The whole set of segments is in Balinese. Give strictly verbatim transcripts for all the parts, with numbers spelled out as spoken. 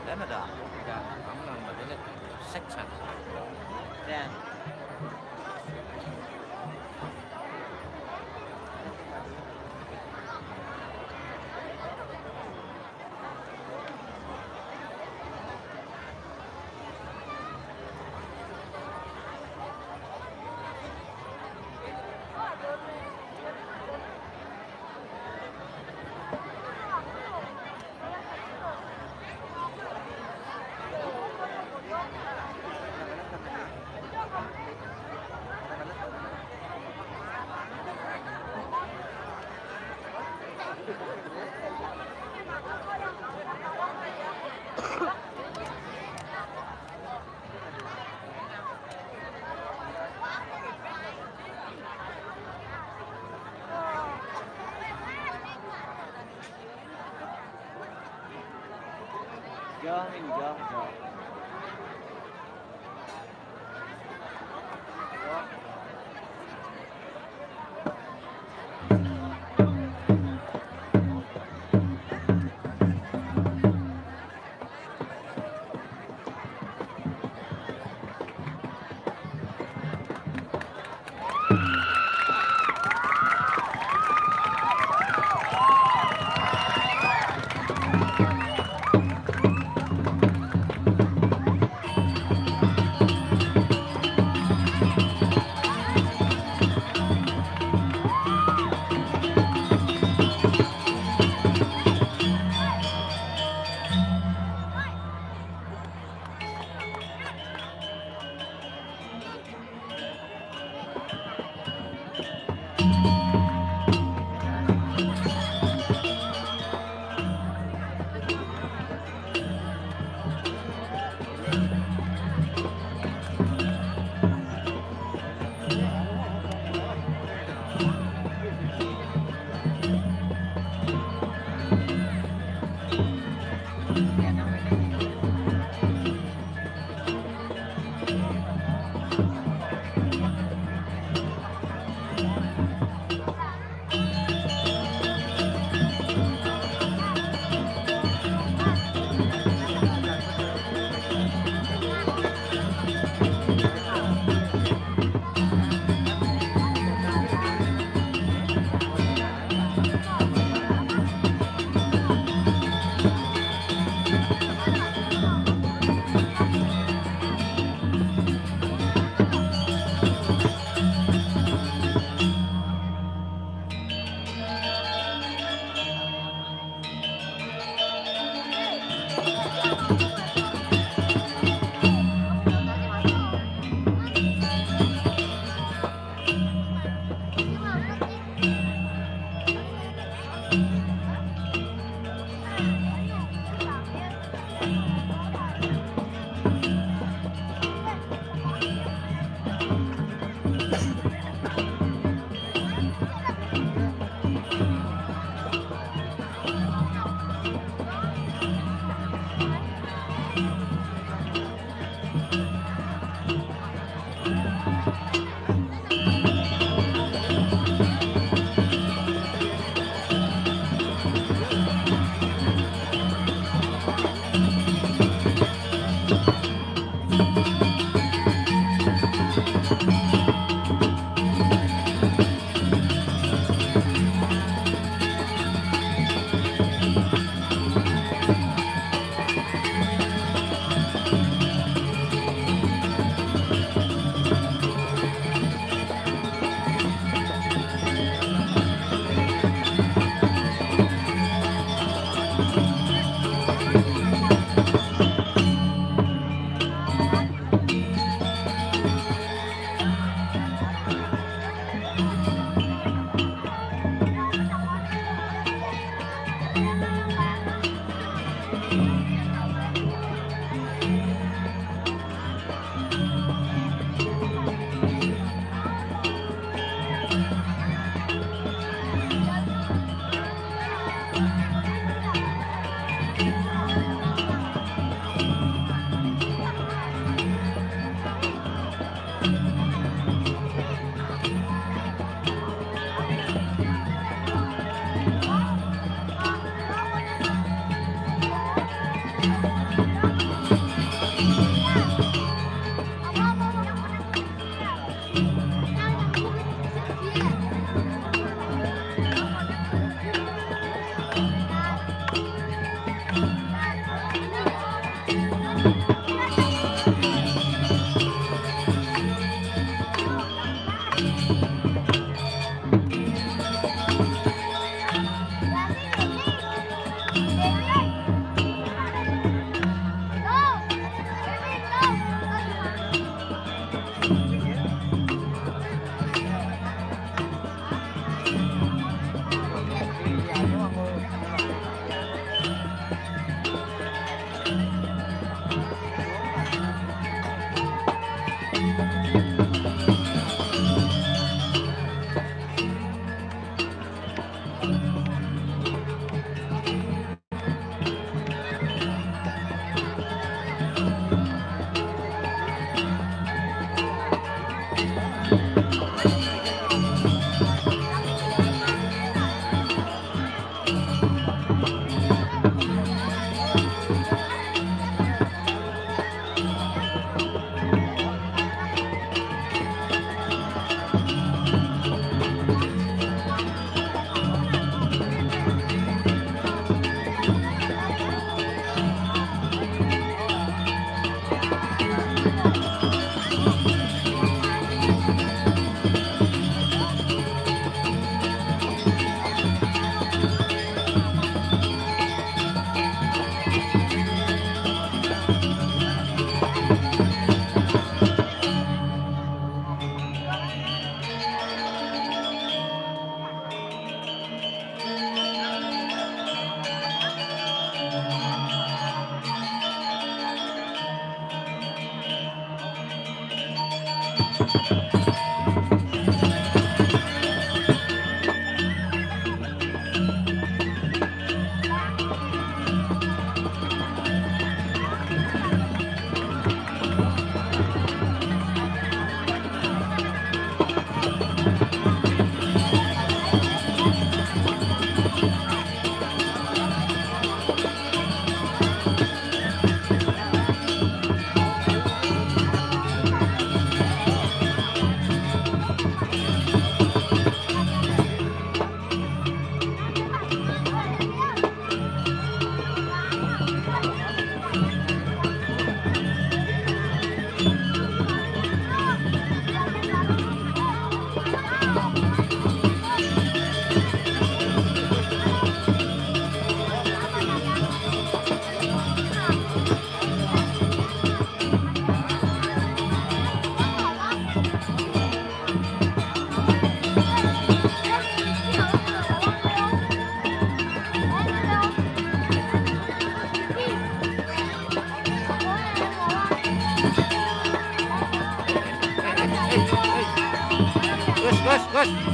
Lemada, dan amnang madelet seksan. Dan Gus, Gus, Gus.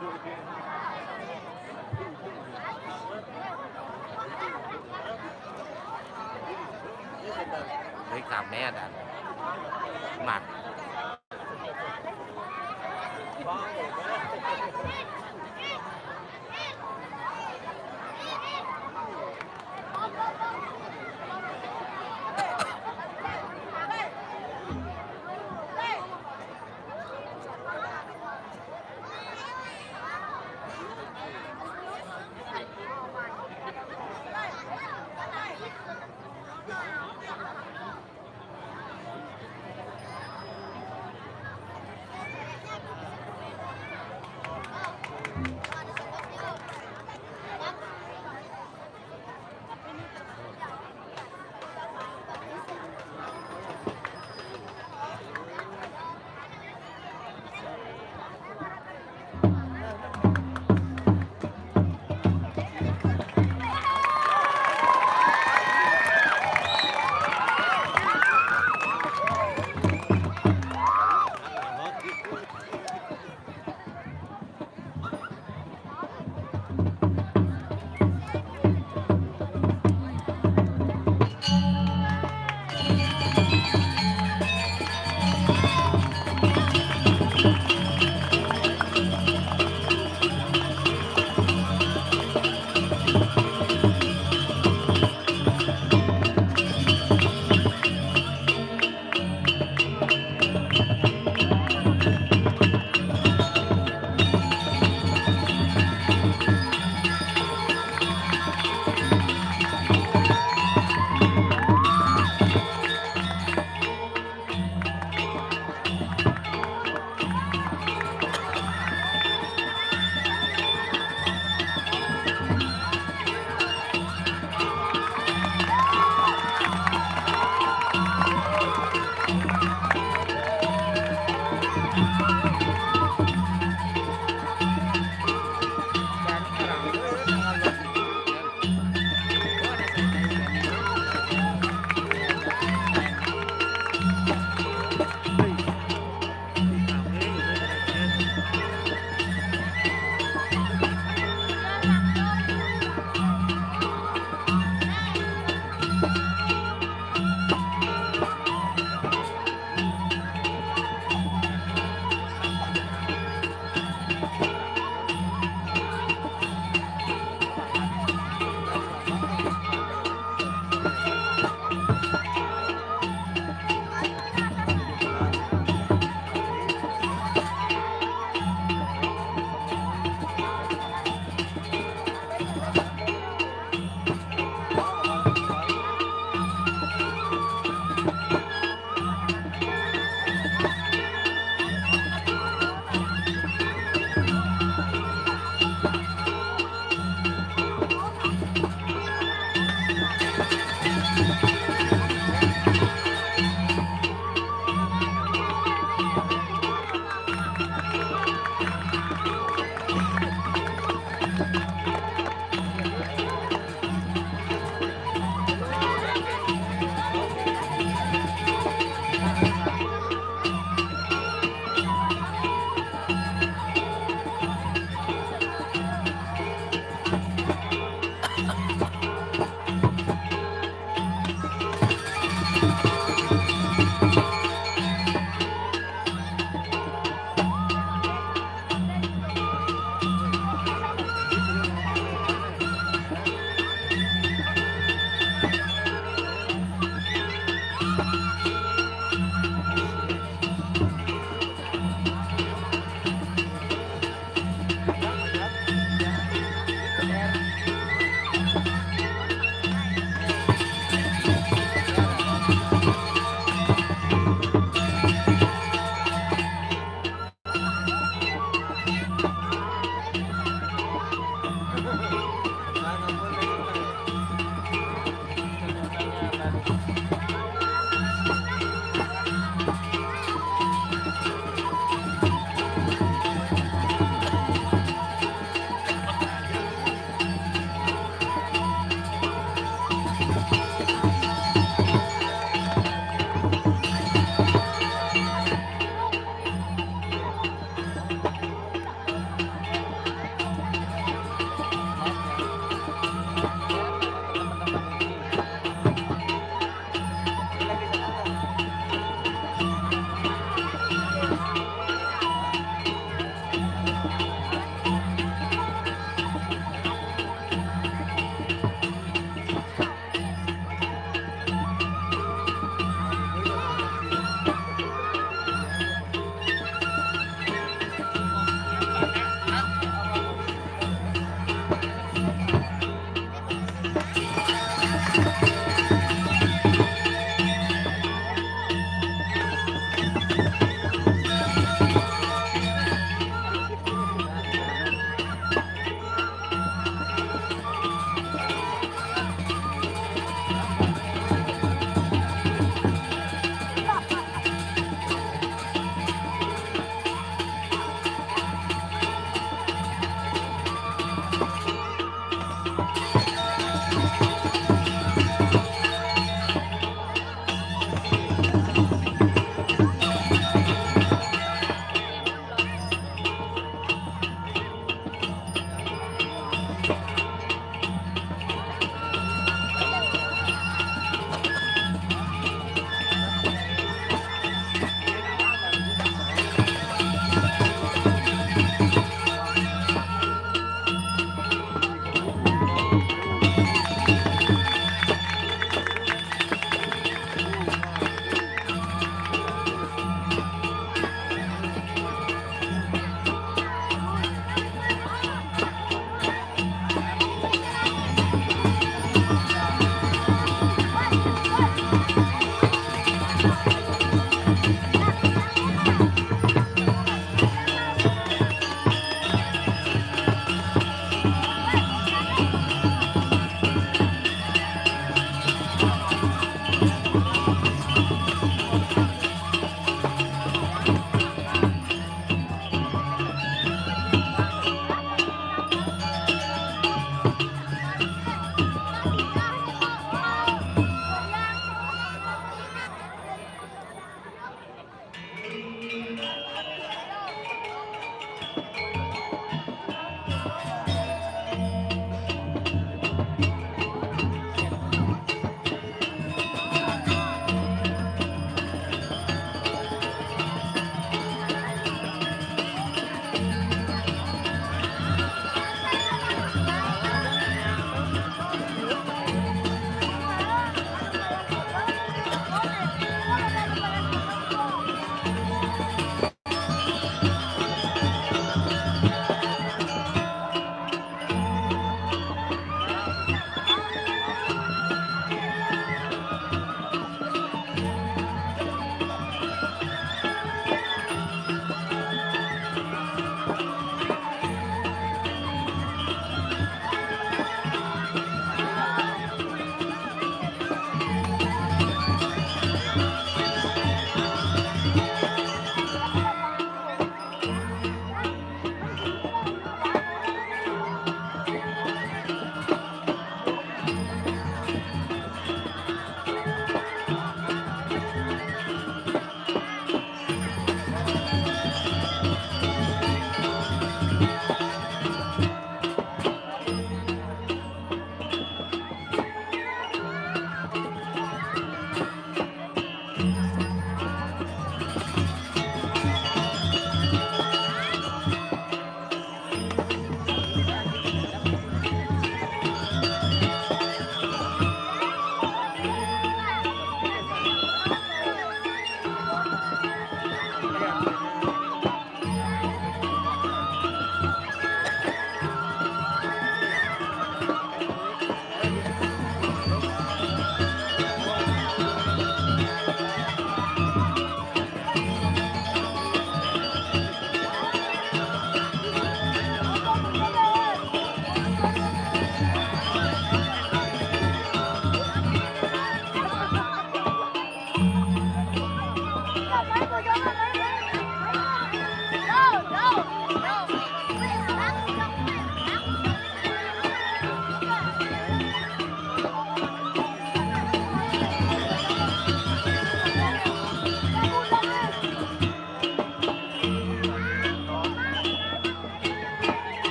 Thấy cảm né đàn mặt.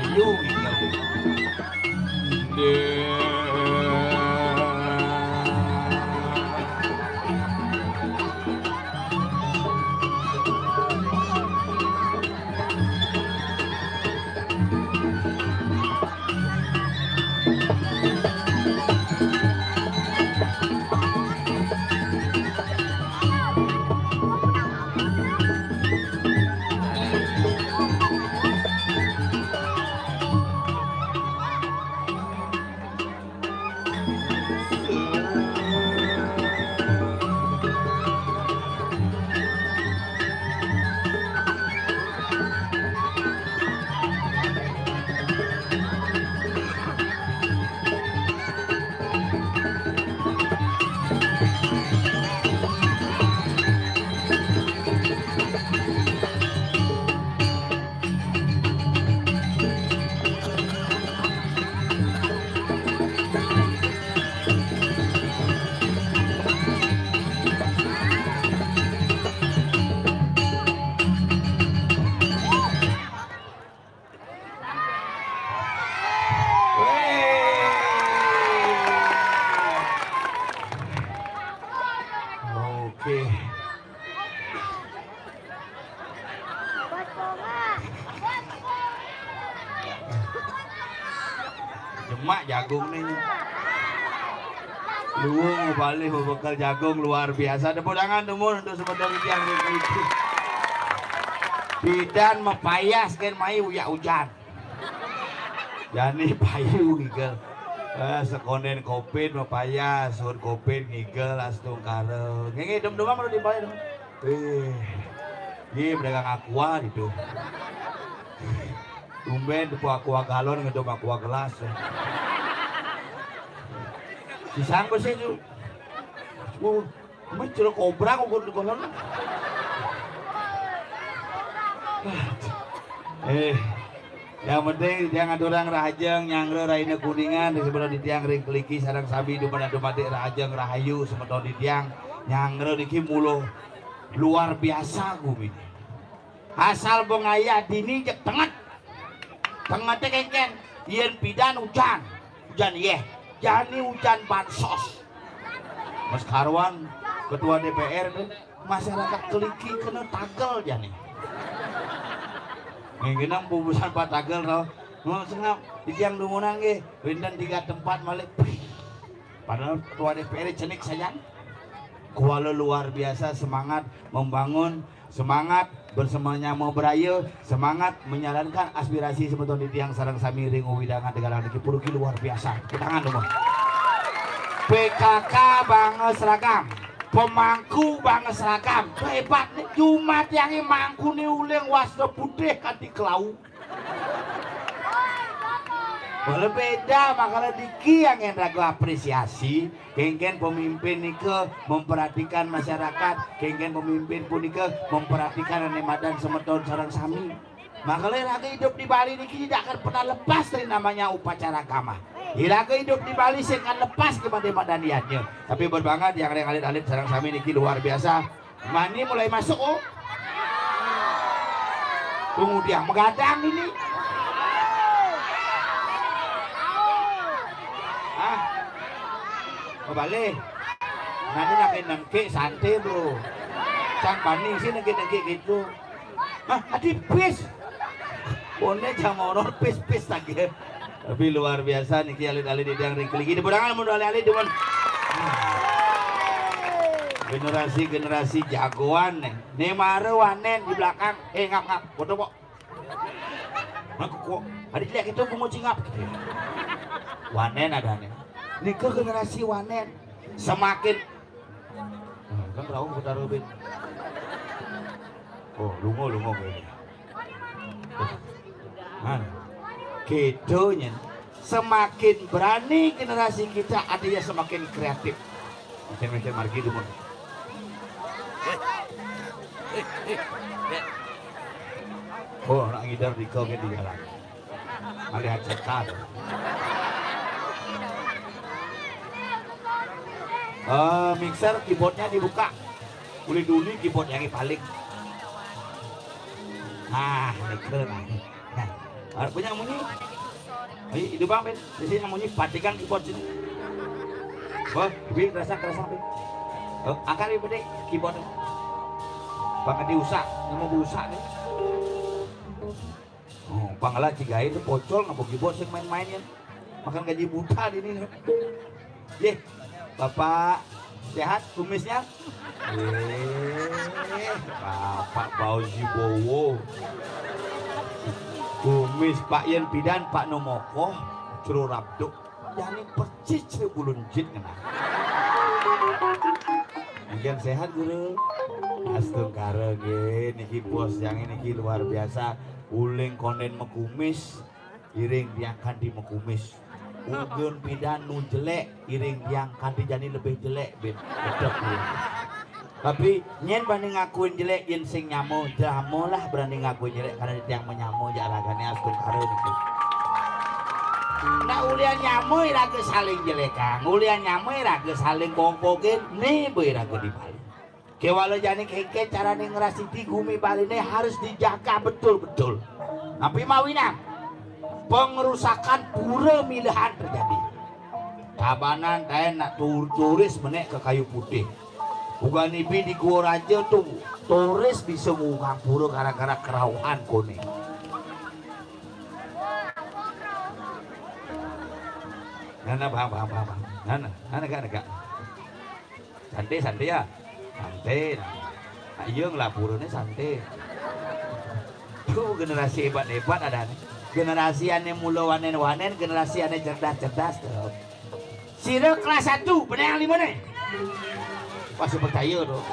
Yu, gitu. Oke. Jemak jagung nih. Luwung balik bebekel jagung luar biasa. Tepuk tangan dulu untuk semeton yang itu. Bidan mapayas kan mai uyak ujan. Jani payu ngigel. Eh, sekonden covid mapayas, sun covid ngigel astungkara. Ngenge dem-demam udah dibayar. Eh, iya pedagang aqua gitu. Tumben tuh aqua galon ngedom aqua gelas. Sisang bersih tuh. Uh, mencel kobra kok di kolam. Eh, yang penting jangan orang rahajeng nyanggra raina Kuningan di sebelah di tiang ring keliki sareng sami dumadak dumadik rahajeng rahayu semeton di tiang nyanggra niki mula luar biasa gumi. Asal bengaya dini jek tenget. Tengete kengken, yen pidan ujan, ujan yeh, jani ujan bansos. Mas Karwan, ketua D P R tuh, masyarakat keliki kena tagel jani. Nggih genang pupusan Pak Tagel tau. Mau sengap, di tiang dumunan nggih, wenten tiga tempat malik. Padahal ketua D P R cenik saja. Kuala luar biasa semangat membangun, semangat bersemenyama beraya, semangat menjalankan aspirasi semeton di tiang sareng sami ring wewidangan Tegalang niki puruki luar biasa. Tepuk tangan dulu. P K K banget seragam, pemangku banget seragam, hebat nih. Cuma tiangnya mangku nih uling wasna putih kanti kelau. Boleh beda, makanya diki yang ragu apresiasi. Kengken pemimpin nika memperhatikan masyarakat, kengken pemimpin punika memperhatikan ane madan semeton sareng sami. Makanya lagi hidup di Bali niki tidak akan pernah lepas dari namanya upacara agama. Iraga hidup di Bali sing akan lepas kepada madan yadnya. Tapi berbangat yang ada alit-alit sareng sami niki luar biasa. Mani mulai masuk, oh. Tunggu dia menggadang ini. Ah, kembali. Nanti nak nengke santai bro. Sang bani sih nengke nengke gitu. Hah, adi pis. One jam horor pis pis lagi. Tapi luar biasa niki alit-alit idang ring keliki. Tepuk tangan mun alit-alit demen. Generasi-generasi jagoan nih. Nih mare wanen di belakang. Eh ngap ngap. Foto kok. Nah kok. Adi jelek itu bungo cingap gitu. Wanen ada nih. Nika generasi wanen. Semakin Nah, kan rauh betara bin. Oh, lungo lungo kene. Nah, gitu nyen. Semakin berani generasi kita, artinya semakin kreatif. Macam-macam margi dulu. Oh, nak ngidar di kau ke di jalan. Malihat setan. Eh, mixer keyboardnya dibuka. Uli duli keyboard yang paling. Nah, nika nah. Nah, Arep punya munyi. Ayo, itu Bang, Ben. Di sini munyi, patikan keyboard sini. Wah, Bin, kerasa, kerasa, Bin. Oh, angkat, Bin, Bin, keyboard. Bang, diusak, nemu busak nih. Oh, Bang, lah, cigai itu pocol, ngapa keyboard sing main-main ya? Makan gaji buta di ini. Yeh, Bapak sehat kumisnya? Eh, Bapak bau si bowo. Kumis Pak Yen Pidan, Pak Nomokoh, Cero Rabduk. Jani persis Cero Bulun Jit kena. Mungkin sehat, Guru. Astungkara nggih, niki bos yang niki luar biasa. Uling konden mekumis, iring tiang kanthi mekumis. Ugun pidan nu jelek, iring tiang kanthi jani lebih jelek, Bin. Betul, Bin. Tapi nyen berani ngakuin jelek, yen sing nyamo, jamo lah berani ngakuin jelek karena tiang menyamo jak ragane astungkara niki. Nah, ulian nyamo iraga saling jelekang, ulian nyamo iraga saling bogbogen, ne be iraga di Bali. Kewala jani kengken carane ngrasidi gumi Baline harus dijaga betul-betul. Napi mawinan? Pengerusakan pura milehan terjadi. Tabanan taen nak tur-, turis menek ke Kayu Putih. Ugan ibi di Gua Raja tu turis bisa ngugang pura gara-gara kerauhan kone. Nana bang, bang, bang, bang. Nana, nana gak, gak. Santai, santai ya. Santai. Nah. Ayo ngelapurane santai. Tuh generasi hebat-hebat ada nih. Generasi ane mula wanen-wanen, generasi ane cerdas-cerdas tuh. Sira kelas satu, bener yang lima nih. Pasti percaya tuh.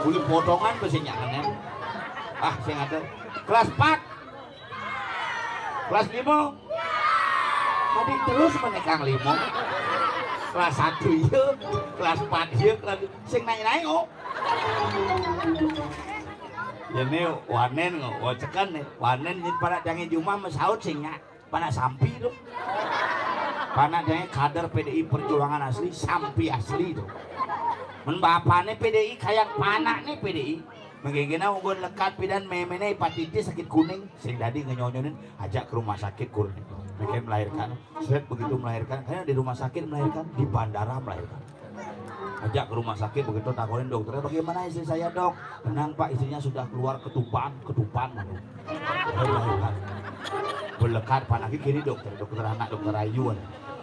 Boleh potongan pasti nyaman ya. Ah, saya ngatur. Kelas empat. Kelas lima. Tadi terus menekan lima. Kelas satu iya, kelas empat iya, kelas sing naik-naik oh. Ini wanen ngo, wacekan nih. Wanen ini para jange juma mesaut sing nyak. Panak sampi tu. Panak jange kader P D I Perjuangan asli, sampi asli tu. Men bapane P D I, kayak panakne P D I. Mengkena ugun lekat pidan memene hepatitis sakit kuning. Sing dadi ngenyonyonin, ajak ke rumah sakit kuring. Bikin melahirkan. Seret begitu melahirkan, kayak di rumah sakit melahirkan, di bandara melahirkan. Ajak ke rumah sakit begitu takonin dokternya, "Bagaimana istri saya, Dok?" "Tenang, Pak, istrinya sudah keluar ketuban, ketuban." Melahirkan. Belekat panakne kini dokter, dokter anak, dokter ayu.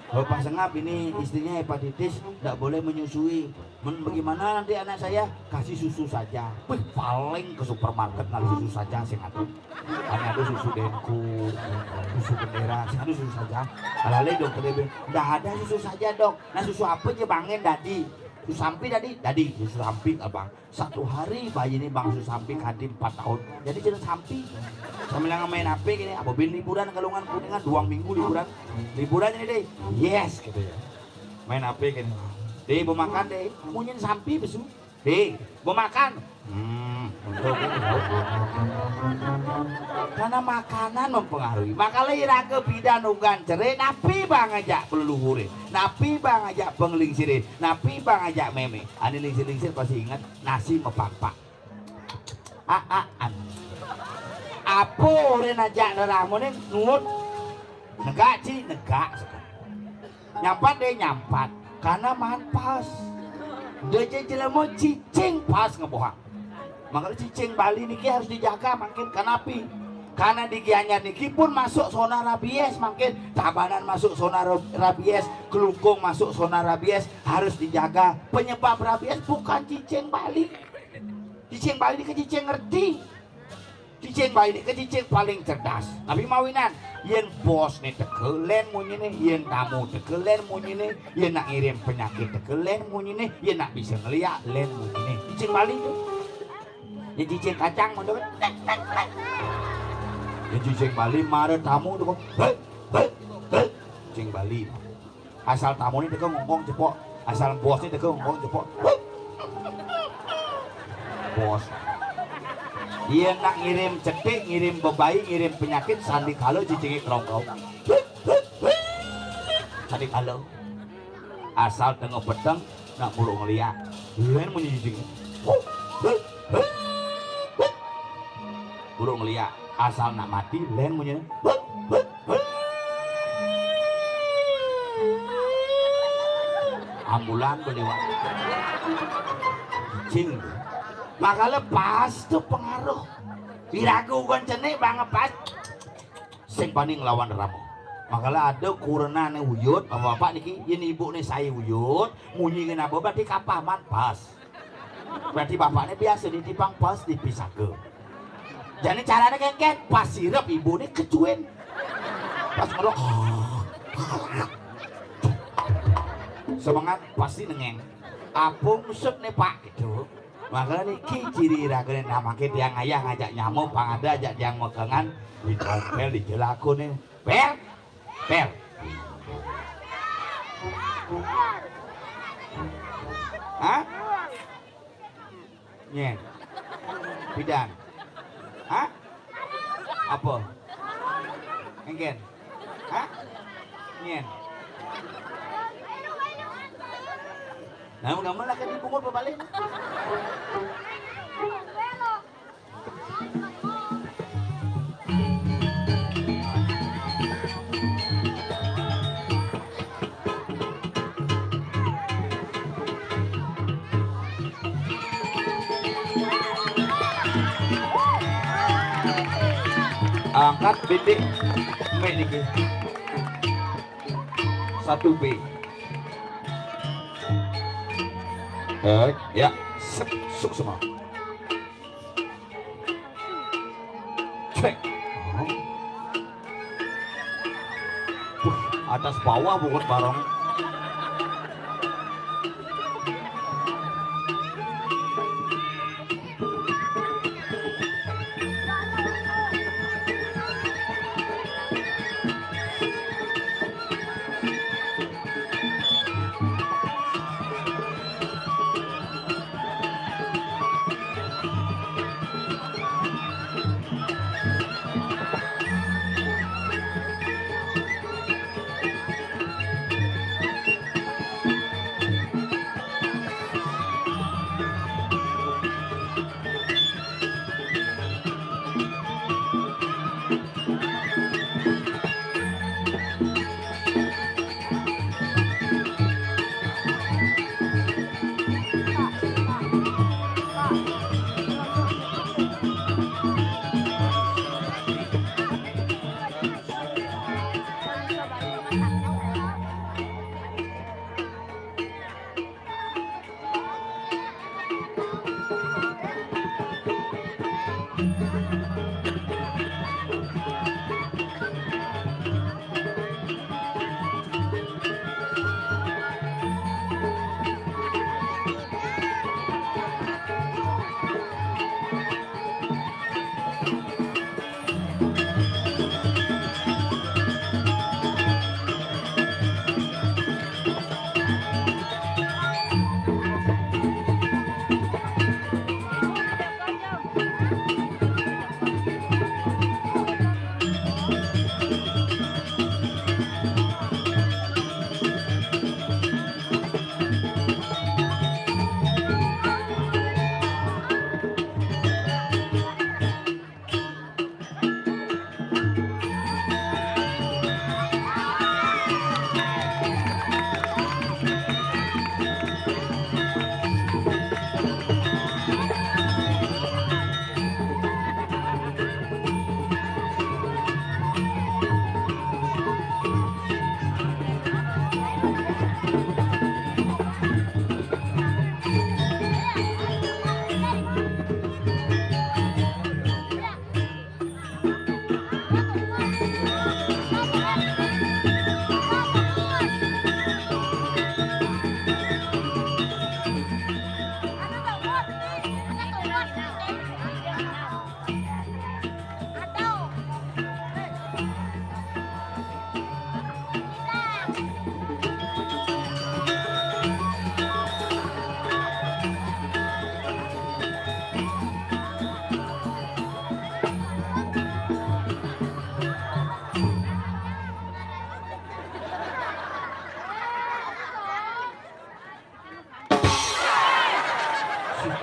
Kalau pas ngap ini istrinya hepatitis, ndak boleh menyusui. "Men, bagaimana nanti anak saya?" "Kasih susu saja." Wih, paling ke supermarket ngali susu saja sing ada. Kan ada susu Denku, susu Bendera, sing ada susu saja. Alale dokter dia bilang, "Ndak ada susu saja, Dok." "Nah, susu apa je bangin dadi?" "Susu sampi dadi?" "Dadi, susu sampi, Abang." Satu hari bayi ini bang susu sampi kadi empat tahun. Jadi cerita sampi. Sambil yang main H P gini, apa bin liburan kalungan Kuningan, dua minggu liburan. Liburan ini deh. "Yes," gitu ya. Main H P gini. "Deh, mau makan deh." Munyin sampi besu. "Deh, mau makan." Hmm, untuk itu. Karena makanan mempengaruhi. Makanya iraga pidan ugan cerik, napi bang ajak peluluhure, napi bang ajak penglingsire, napi bang ajak meme. Ane lingsir-lingsir pasti ingat nasi mepakpak. Aa, an. Apa orang ajak rerah mone nuwun? Negak, Ci, negak. Nyampat deh, nyampat. Karena maan pas. Deh, je jelema cicing pas ngebohang. Makanya cicing Bali niki harus dijaga mangkin. Kanapi? Karena di Gianyar niki pun masuk zona rabies mangkin. Tabanan masuk zona ra-, rabies, Kelungkung masuk zona rabies, harus dijaga. Penyebab rabies bukan cicing Bali. Cicing Bali niki cicing ngerti. Cicing Bali niki cicing paling cerdas. Tapi mawinan, yen bosne teka, len munyine, yen tamu teka, len munyine, yen nak ngirim penyakit teka, len munyine, yen nak bisa ngeliak, len munyine. Cicing Bali tu. Yen cicing kacang mundur, tek, tek, tek. Yen cicing Bali mara tamu tu, "Hei, hei, hei." Cicing Bali. Asal tamune teka ngongkong cepok, asal bosne teka ngongkong cepok. Bos. Yen nak ngirim cetik, ngirim bebai, ngirim penyakit, sandikala cicinge krong-krong. Sandikala. Asal tengah peteng, nak buruk ngeliat. Len munyi cicing. Buruk ngeliat. Asal nak mati, lén munyine. Ambulan beliwat. Cing. Makale pas to pengaruh. Iraga ugan cenik banget pas. Sing paning lawan rama. Makale ada kurenané uyut, bapak-bapak niki, yén ibuné saé uyut, munyi kenapa berarti kapaman pas. Berarti bapakné biasa nitipang pas di pisaga. Jani carané kéngkén, pas sirep ibuné kecuin. Pas ngerok. Semangat pasti nengeng. Apung sut nih, Pak, gitu. Makanya niki ciri ragané, nah, mangké tiang ayah ngajak nyama, pang ada ajak tiang mekengan, ditompél, dijelakuné. Pel, pel. Hah? Nyén. Pidan. Hah? Apa? Engkén. Hah? Nyén. Nah, udah malah kan dibungkut bebalik. Angkat bintik. Mik niki. Satu B. Eh, ya, sep, suksma. Cek. Wah, atas bawah bungkut bareng.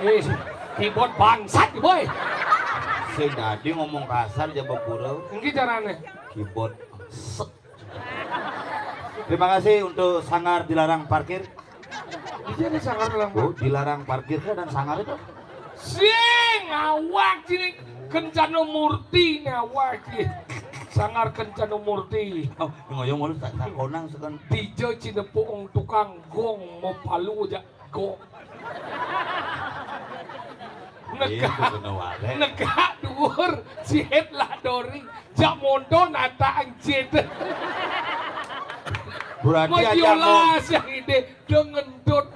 Eh, si keyboard bangsat, boy. Sing dadi ngomong kasar jaba pura. Nggih carane. Keyboard. Set. Terima kasih untuk Sanggar Dilarang Parkir. Iya, ini Sanggar Dilarang Parkir. Oh, dilarang parkir kan dan sanggar itu. Sing awak sini Kencana Murti, ini awak sini. Sanggar Kencana Murti. Oh, ngoyong mulu tak tak konang sekan. Dija cinepuk tukang gong mau palu aja. Go. Negak, negak dhuwur, jit lah dori. Jak monto nata anjit. Berarti aja mau. Mojolas yang ide dengendut.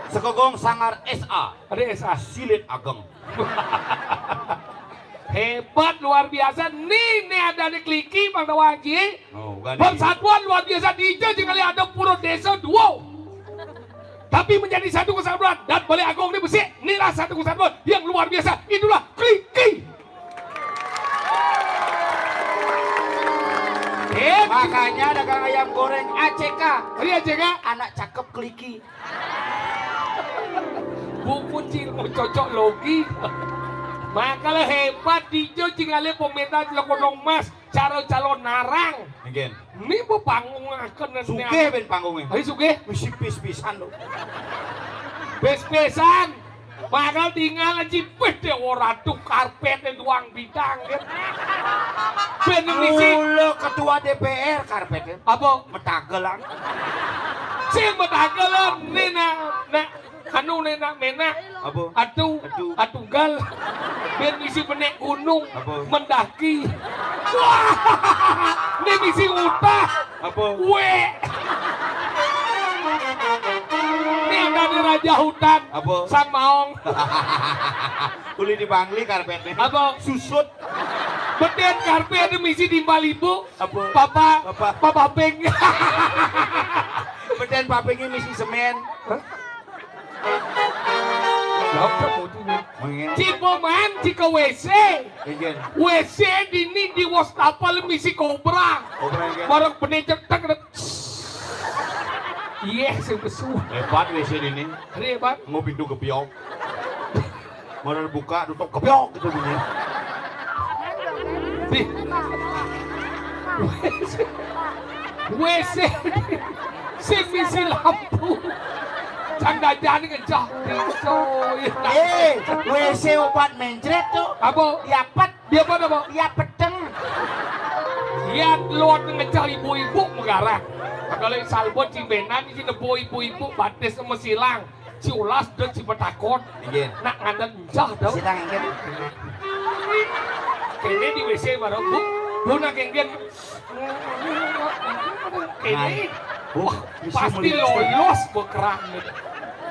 Sekogong Sanggar S A. Ada S A. Silit Ageng. Hebat luar biasa. Nih, nih ada di Kliki, Bang Dawa Haji. Oh, bukan. Persatuan luar biasa di Ijo, jika ada pura desa dua. Tapi menjadi satu kesatuan dan Balai Agung ini besi, inilah satu kesatuan yang luar biasa. Itulah Kliki. Eh, makanya dagang ayam goreng A C K. Iya, A C K. Anak cakep Kliki. Buku cil mau cocok logi. Makanya hebat di Ijo, jika ada pemerintah celok emas. Cara calon narang. Nggih. Ini bu panggung akan. Sugih ben panggunge. Ayo sugih. Mesti pis-pisan lho. Pis-pisan. Bakal tinggal aja pede ora tuh karpetnya doang bidang gitu. Ben misi. Mula ketua D P R karpetnya. Apa? Metagelan. Sing metagelan nih nak, nak. Anu nenak menak. Apa? Atu. Atu. Atugal. Ben misi menek gunung. Apa? Mendaki. Wah. Ini misi utah. Apa? We. Ini ada di raja hutan. Apa? Sang maong. Uli di Bangli karpetnya. Apa? Susut. Beden karpet itu misi timbal ibu. Apa? Papa. Papa. Papa ping. Beden papingnya misi semen. Jawab kamu tuh nih. Mengen. Cipoman, cika W C. Iya. W C dini di wastafel misi kobra. Kobra, iya. Barang benih cetek. Iya, sing pesu. Hebat W C dini. Hari hebat. Mau pintu gebyok. Mau buka, tutup gebyok gitu bunyi. Di W C, W C sing misi lampu. Cang dajane ngejah. Coy. Eh, W C obat mencret tuh. Apa? Yapet. Dia apa, apa? Ya peteng. Ya luar ngejah ibu-ibu megara. Kalau salbot cimbenan iki nebo ibu-ibu batis sama silang. Ciulas dan cipetakon. Nggih. Nak ngandel njah dong. Silang nggih. Kene di W C bareng, Bu. Bu nak kengken. Kene. Nah, Bu, wah, mesti pasti melincir. Lolos bekerah gitu.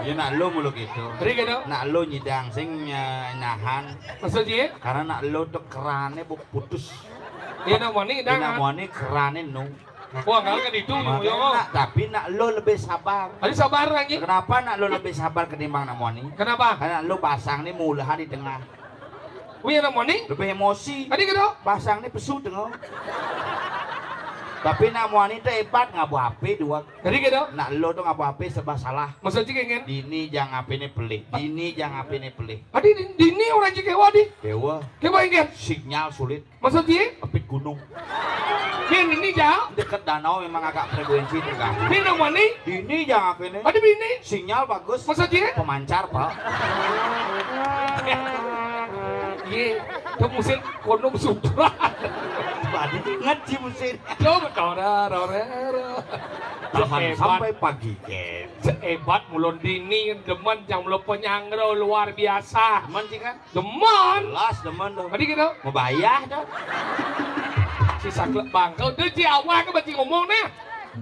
Ya nak lo mulu gitu. Beri gitu. Nak lo nyidang sing, eh, nahan. Maksudnya? Karena nak lo tuh kerane bu putus. Iya nak moni dah. Nak moni kerane nu. Wah, kalau kan itu, makanya yo. Nak, tapi nak lo lebih sabar. Aduh, sabar lagi. Kenapa nak lo lebih sabar ketimbang nak moni? Kenapa? Karena lo basang nih mulahan di tengah. Wih, nak moni? Lebih emosi. Tadi gitu. Basang nih pesu tengah. Tapi nak moni tuh hebat, ngabu H P dua. Tadi gitu. Nak lo tuh ngabu H P serba salah. Maksudnya kayak gini? Dini jang H P ini pelih. Dini jang H P ini pelih. Tadi di-, dini orang cik kewa di. Kewa. Kewa ingat. Sinyal sulit. Maksudnya? Kepit gunung. Bin ini jauh. Dekat danau memang agak frekuensi terganggu. Bin yang mana? Ini jang H P ini. Ada bini. Sinyal bagus. Maksudnya? Pemancar, Pak. Iya, ke musim kono sutra. Tadi ngaji musim. Coba tora, tora, tora. Tahan hebat. Sampai pagi, Ken. Hebat mulon dini, demen jang mulon penyangro luar biasa. Demen sih, kan? Demen. Jelas demen tuh. Tadi gitu. Mau bayar tuh. Si saklek bangkau. Tuh si awak ke bati ngomong nah.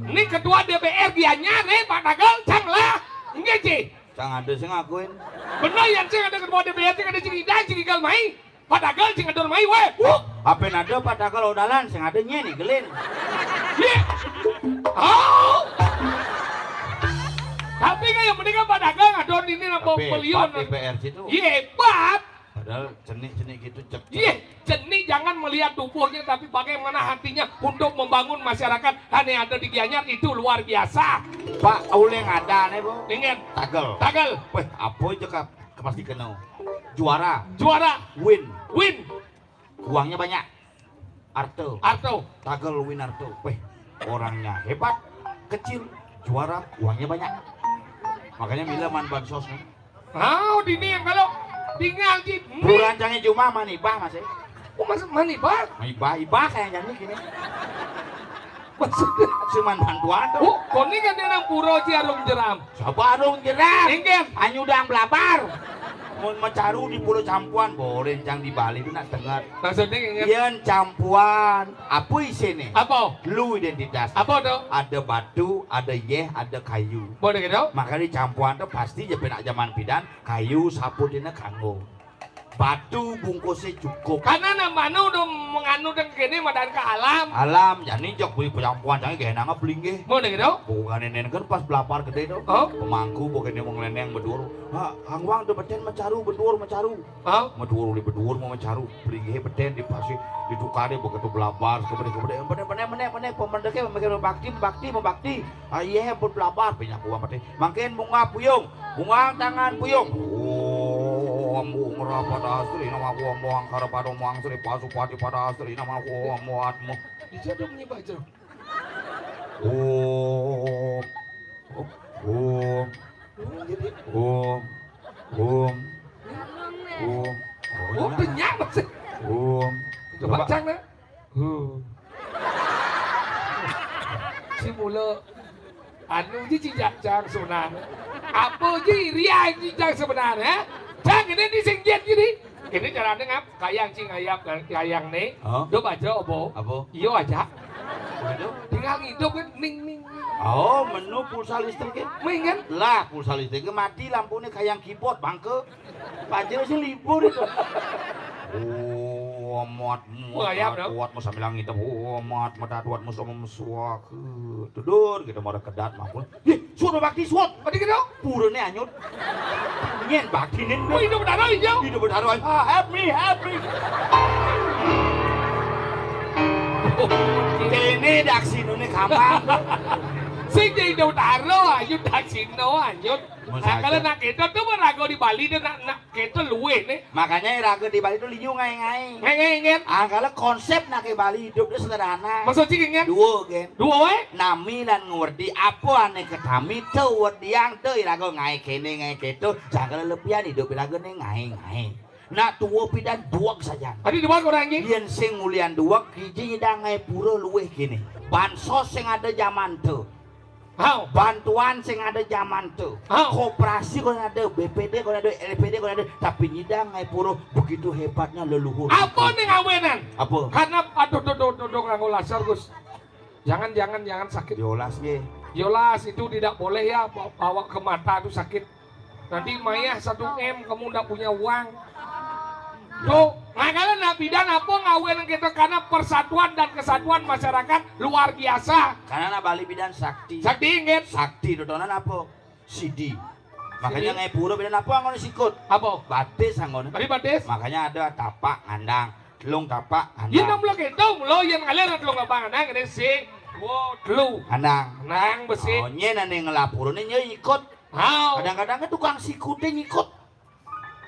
Ini ketua D P R Gianyar, eh, Pak Tagal, cang lah. Enggak, Ci. Cang ada sih ngakuin. Bener ya, Ci, ada ketua D P R, Ci, ada Ci Ida, Ci Igal mai. Pak Tagal, Ci Ngador mai, weh. Wuh. Apa nado Pak Tagal odalan, sing ada nye nih, gelin. Iya. Oh. Tapi kayak mendingan Pak Tagal ngador ini nambah. Tapi beliau hebat D P R situ. Iya, hebat. Padahal cenik-cenik gitu, cek. Iya, cenik jangan melihat tubuhnya, tapi bagaimana hatinya untuk membangun masyarakat. Hanya ada di Gianyar itu luar biasa. Pak, uleng ada nih, Bu. Ingat. Tagal. Tagal. Weh, apa aja kap-, pasti kena. Juara. Juara. Win. Win. Uangnya banyak. Arto. Arto. Tagel Winarto. Weh, orangnya hebat, kecil, juara, uangnya banyak. Makanya mila man bansos nih. Oh, dini yang kalau tinggal di Burancange cuma manibah, Mas. Eh. Oh, Mas manibah? Manibah, ibah kayak jadi gini. Maksudnya? Cuman bantuan tuh. Oh, koni kan dia nang pura ci Arung Jeram. Siapa Arung Jeram? Inggih. Anyudang belabar. Mun macaru di Pulau Campuan, boleh cang di Bali itu nak dengar. Maksudnya inggih. Yen campuan, apa isine? Apa? Lu identitas. Apa tuh? Ada batu, ada yeh, ada kayu. Boleh gitu? Makanya di campuan tuh pasti ya penak zaman pidan, kayu saputine kanggo. Batu bungkusnya cukup. Karena namanya udah menganu dan kene madan ke alam. Alam, jadi jok beli penyampuan jangan gak enak beli nggih. Mau gitu? Bukan ini kan pas belapar gede tuh. Oh? Pemangku bukan ini mau ngeleneng bedur. Ha, hangwang tuh beten macaru bedur macaru. Oh? Macaru li bedur mau macaru beli nggih beten di pasi ditukari begitu belapar kemudian kemudian bener bener bener bener pemendeknya memikir bakti bakti bakti. Ah iya pun belapar banyak uang peti. Makin bunga puyung. Bunga tangan puyung. Om Bungra pada astri namaku, Om Angkara pada Om Angkri Pasupati pada astri namaku, Om Atma. Dijodoh punya baca. Om. Om. Om. Om. Om. Om. Oh, kenyang masih. Om. Coba. Coba cang nak. Huh. Si mula anu ji cicak cang sebenarnya. Apa ji ria ji cang sebenarnya? Cang ini di sing jet gini. Ini caranya ngap kayang cing ayap kayang nih. Hah? Do baca apa? Apa? Iyo aja. Apa itu? Tinggal hidup kan ning ning. Oh, menu pulsa listrik ya? Ming kan? Lah, pulsa listrik mati lampunya kayang keyboard bangke. Pajero sing libur itu. Oh, amat Wah, ya, bro. Kuat mau sambil ngidep. Oh, amat medat kuat mau sama mesuak. Tudur kita mau kedat mampun. Ih, suara bakti suat. Tadi kita purane anyut. Nyen bakti nen. Oh, hidup darah hijau. Hidup darah. Ah, help me, help me. Kene daksino ne kamang. Sing jadi hidup darah, ayo daksino, ayo. Nah, kalau nak kita tuh merago di Bali dia nak nak Keto luwih nih. Makanya raga di Bali itu liu ngai-ngai. Ngai-ngai, ngen. Ah, kalau konsep nake Bali hidup itu sederhana. Maksud sih, ngen? Dua, gen. Dua, weh? Nami lan ngerti apa ane ketami, te werdiang, te iraga ngai kene, ngai keto. Jangan lebihan hidup iraga nih ngai-ngai. Nak tua pidan duak saja. Tadi dua orang, ngen? Yen sing mulian duak, hiji nyidang ngai pura luwih kene. Bansos sing ada zaman tu. Hao. Bantuan sing ada zaman tu. Hao. Koperasi kok ada, B P D kok ada, L P D kok ada, tapi nyidang ngai pura begitu hebatnya leluhur. Apa nih ngawenan? Apa? Karena aduh, duh, duh, duh, duh, nganggo laser, Gus. Jangan, jangan, jangan sakit. Yolas nggih. Yolas itu tidak boleh ya, bawa, bawa ke mata itu sakit. Nanti mayah satu M, kamu ndak punya uang. Tuh, makanya Nabi dan apa ngawenan kita karena persatuan dan kesatuan masyarakat luar biasa. Karena nak Bali bidan sakti. Sakti, inggih. Sakti dodonan apa? Sidi. Makanya Sidi. Ngai pura bidan apa angon sikut? Apa? Batis angon. Tadi batis. Makanya ada tapak ngandang, telung tapak ngandang. Yen mula gitu, mula yen kalian telung tapak ngandang, ini sing, wo, telu. Ngandang. Ngandang besi. Oh, nyen ane ngelapurane nyen ikut. Hao. Kadang-kadang kan tukang sikute nyikut.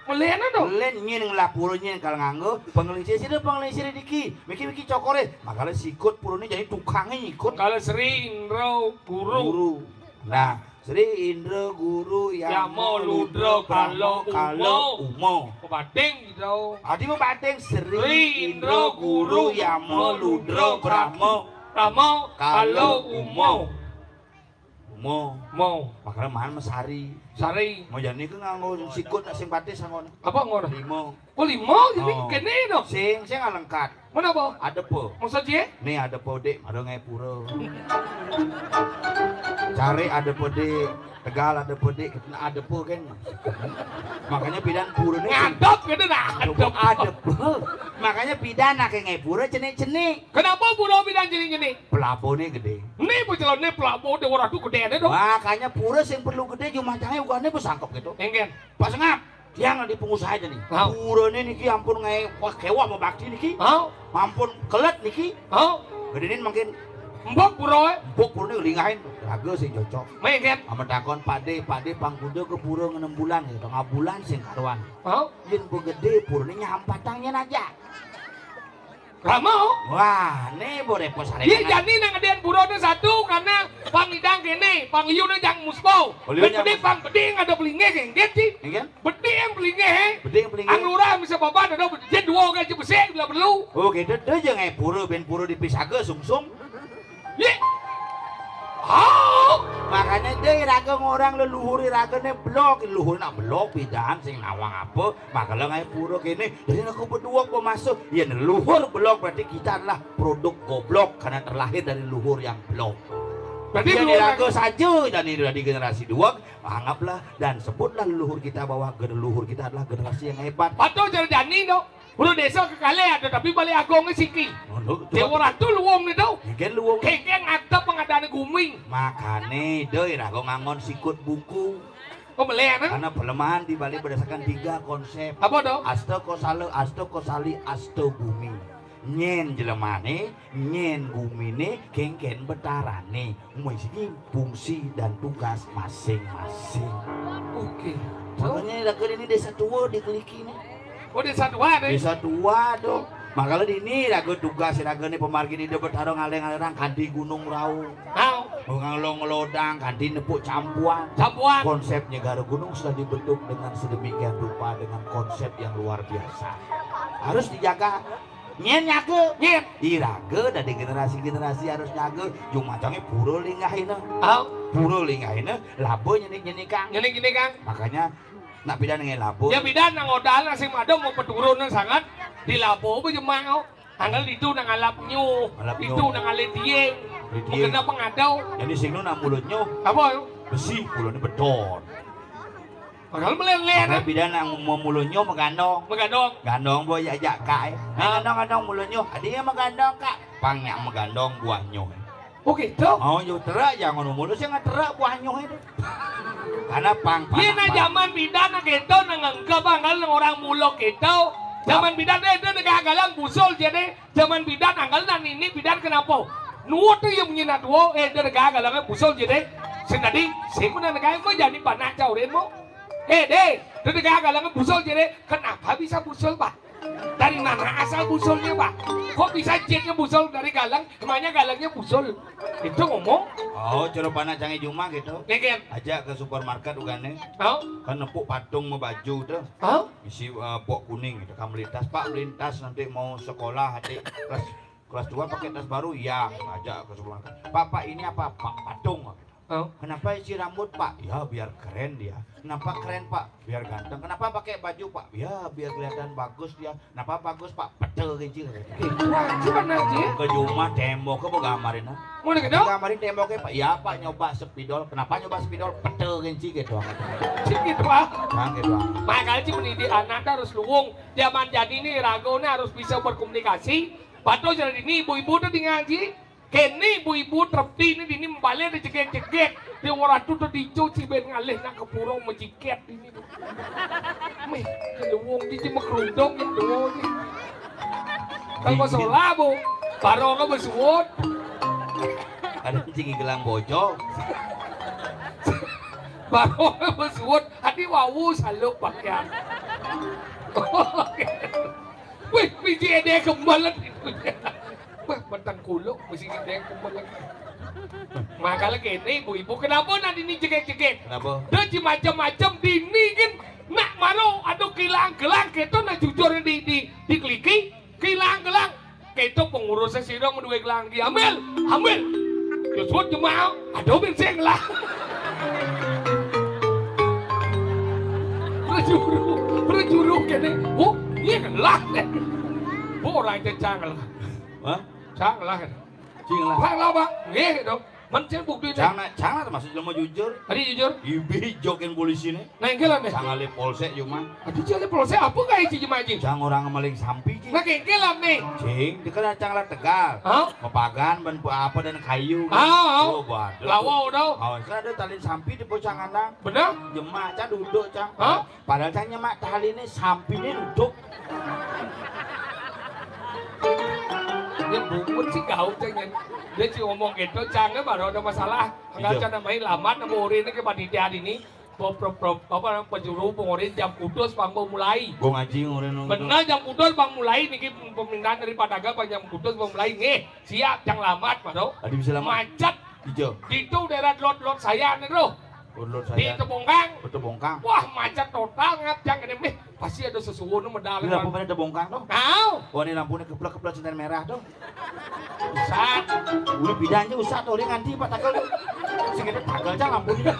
Melen to? Melen nyen ngelapuro nyen kal nganggo pengeling sisir pengeling sisir diki. Miki miki cokore. Makanya sikut purone jadi tukangnya nyikut. Kalau Sri Indra Guru. Guru. Nah, Sri Indra Guru Yama Yama Ludra Ludra Brahma Kala Kala Uma. Uma. Kebating gitu. Adi mau bating Sri Sri Indra Indra Guru Guru Yama Yama Ludra Ludra Brahma Brahma Kala Kala Uma. Uma. Mau. Makanya mahan mesari. Sari. Mau jani ke nganggo sikut nak sing batis sangon. Apa ngono? Lima. Oh, lima jadi Oh. Kene dong. Sing sing alengkat. Mana apa? Ada pe. Maksud je? Nih ada pe dek, ada ngai pura. Cari ada pe dek, Tegal ada pe dek, kita ada pe kan. Makanya bidan pura nih. Ngadep gitu nah. Ada pe. Ada pe. Makanya bidan nak ngai pura cenik-cenik. Kenapa pura bidan cenik-cenik? Pelabone gede. Nih, pecelone pelabo de ora tuh gedene dong. Makanya pura sing perlu gede jumah jange ugane pesangkep gitu. Enggak. Pas ngap, tiang di pengusaha aja nih. Hao. Purane niki ampun ngai wah kewah mau bakti niki. Hao. Ampun kelet niki. Hao. Gedenin makin Empuk pura, eh? Empuk pura né lingahin raga sing cocok. Mengket. Amun takon, "Pak Dé, Pak Dé, pang kuda ka pura ngenem bulan?" Gitu. "Tengah bulan sing karuan." Hah? Yén gedé pura né nyampatang nyén aja. Rama, oh. Wah, né bo répot saré. Iya, jani nang gedéan pura né satu, karena pang idang kéné, pang liu né jang muspo. Oh, liu. Bén jang gedé, mus- pang gedé, ada pelinggih, kéngkén, Ci. Kéngkén? Bedé yang pelinggih, eh. Bedé yang pelinggih. Ang lurah bisa babat, ada bedé dua gaji besi, bila perlu. Oh, gitu. Dé jang, eh, pura, bén pura dipisaga, sungsung. Yé. Oh. Makanya dé iraga ngorang leluhur iragané belog, leluhur nak belog, pidan sing nawang apa, makala ngaé pura kéné. Jadi nak bedua apa maksud? Ya, leluhur belog berarti kita adalah produk goblok karena terlahir dari leluhur yang belog. Berarti ya, leluhur iraga saja dan ini dari generasi dua, anggaplah dan sebutlah leluhur kita bahwa leluhur kita adalah generasi yang hebat. Patuh cara jani, no. Ulu désa kekalih ada, tapi Balé Agungé siki. Ngono, Déwa Ratu luwung né to. Kéngkén luwung. Kéngkén ada pengadaan gumi. Makané, dé iraga ngangon sikut buku. Oh, meleh, nah? Karena pelemahan di Bali berdasarkan tiga konsep. Apa to? Asta Kosala, Asta Kosali, Asta Bumi. Nyén jelemané, nyén guminé, kéngkén betarané. Mesti fungsi dan tugas masing-masing. Oke. Makanya raga ini désa tua di Keliki nih. Oh, désa tua nih. Désa tua tuh. Makanya di ini raga tugas raga nih pemargin Ida Betara ngalih-ngalih orang kanti Gunung Raung. Mau ngelong ngelodang kanti nepuk campuan. Campuan. Konsep Nyegara Gunung sudah dibentuk dengan sedemikian rupa dengan konsep yang luar biasa. Harus dijaga. Nyén nyaga. Nyén. Iraga dari generasi-generasi harus nyaga. Jumacangé pura linggahina. Oh. Pura linggahina, laba nyenik-nyenikang. Nyenik-nyenikang. Makanya nak pidan ngai laba. Ya pidan nang odal nang sing mada mau peturun nang sangat di laba apa jemak, oh. Anggal itu nang alap nyuh. Alap nyuh. Itu nang alih dieng. Alih dieng. Mengena pengadau. Jadi sing nu nak mulut nyuh. Apa, oh? Besi, pulone beton. Padahal meleleh, kan? Bida nang memulunyo magandong. Magandong. Gandong bo ya jak kak, eh. Ah. Gandong-gandong mulunyo. Adi magandong, Kak. Pang nyak magandong buahnyo. Oh, gitu? Oh, yo terak jangan mulus yang terak buahnyo itu. Karena pang. Iya, nah, zaman bida nang gitu, nang engke banggal nang orang muluk gitu. Zaman bida deh, itu negara galang busul jadi. Zaman bidan anggal nan ini bidan kenapa? Nuwut tu yang punya nak dua, eh, dia negara galangan busul jadi. Sing tadi, sing mana negara mau jadi panak caurin mau. Eh, deh, dia negara galangan busul jadi. Kenapa bisa busul, Pak? Dari mana asal busulnya, Pak? Kok bisa jetnya busul dari galang? Emangnya galangnya busul? Itu ngomong. Oh, cara panak canggih cuma gitu. Ngeken. Aja ke supermarket ugane. Oh. Kan nepuk patung mau baju tuh. Oh. Isi, eh, pok kuning gitu kan, beli tas, "Pak, beliin tas, nanti mau sekolah, adik kelas, kelas dua pakai tas baru." "Iya." Ngajak ke sekolah. "Pak, Pak, ini apa?" "Pak, patung." Oh. "Kenapa isi rambut, Pak?" "Ya, biar keren dia." "Kenapa keren, Pak?" "Biar ganteng." "Kenapa pakai baju, Pak?" "Ya, biar kelihatan bagus dia." "Kenapa bagus, Pak?" "Pete kecil." Wah, cuman aja. Ke rumah tembok apa gambarin, ah? Mau gitu? Gambarin temboknya, Pak. "Ya, Pak, nyoba spidol." "Kenapa nyoba spidol?" "Pete kecil," gitu. Cik gitu, ah. Nah, gitu, ah. Makanya cik mendidik anak tuh harus luwung. Zaman jadi ini raga ini harus bisa berkomunikasi. Patuh jadi ini ibu-ibu tuh di ngaji. Kene ibu-ibu trepi ini dini mbale ada jegek-jegek. Dia waratu tuh dicu ciben ngalih nak kepuro mejiket ini. Meh, ada wong di cuma kerudung ya dua ini. Kalau masalah bu, baru nggak bersuwun. Ada cing gelang bocor. Baru nggak bersuwun, adi wawu saluk pakaian. Wih, biji ede kembalan. Wah, batang kuluk, biji ede kembalan. Makanya kene ibu-ibu, kenapa nak dini jegek-jegek? Kenapa? Dah macam-macam dini kan. Nak maro, aduh, kilang-kilang, kita nak jujur di, di, di keliki, kilang-kilang. Kita pengurusnya sidang menduwe kilang di ambil, ambil. Yo suwun jemaah, aduh, bin sing lah. Prejuru, prejuru kene. Oh, iya lah. Oh, orang cecang lah. Hah? Cang lah. Cing lah. Pak lah, Pak. Nggih, dong. Men cing bukti. Cang, cang lah termasuk jelema jujur. Adi jujur. Ibi jokin polisi nih. Nah, engke lah nih. Cang alih polsek cuma. Adi cing alih polsek apa kayak cing cuma cing? Cang orang maling sampi cing. Nah, engke lah nih. Cing, dia kan cang lah Tegal. Hah? Mepagan, ban apa dan kayu. Ah, ah. Oh, baduh. Lawau tau. Oh, kan ada tali sampi di pocang anak. Bener? Jemak cang duduk cang. Hah? Padahal cang nyemak tali ini sampi ini duduk. Dia bungut sih gaul cengnya. Dia sih ngomong gitu, cangnya baru ada masalah. Enggak, iya, cang main lamat nemu urin ke panitia ini. Pro, pro, pro, apa, penjuru pengurin jam putus bang mau mulai. Gua ngaji ngurin. Benar, jam putus bang mulai niki, permintaan dari Pak Dagang, bang jam putus bang mulai. Nih, siap, cang lamat, baru. Adi bisa lamat. Macet. Ijo. Itu daerah lot-lot saya nih, bro. Lot-lot saya. Di Tebongkang. Di Tebongkang. Wah, macet total, ngat, cang ini, mih. Pasti ada sesuatu medal. Ini lampu mana Tebongkang, tuh? Tahu. Wah, ini lampunya keplek-keplek, senten merah, tuh. Usah. Udah pindah aja, usah, tuh, dia nganti, Pak, tagal, tuh. Sing ada tagal, cang, lampunya.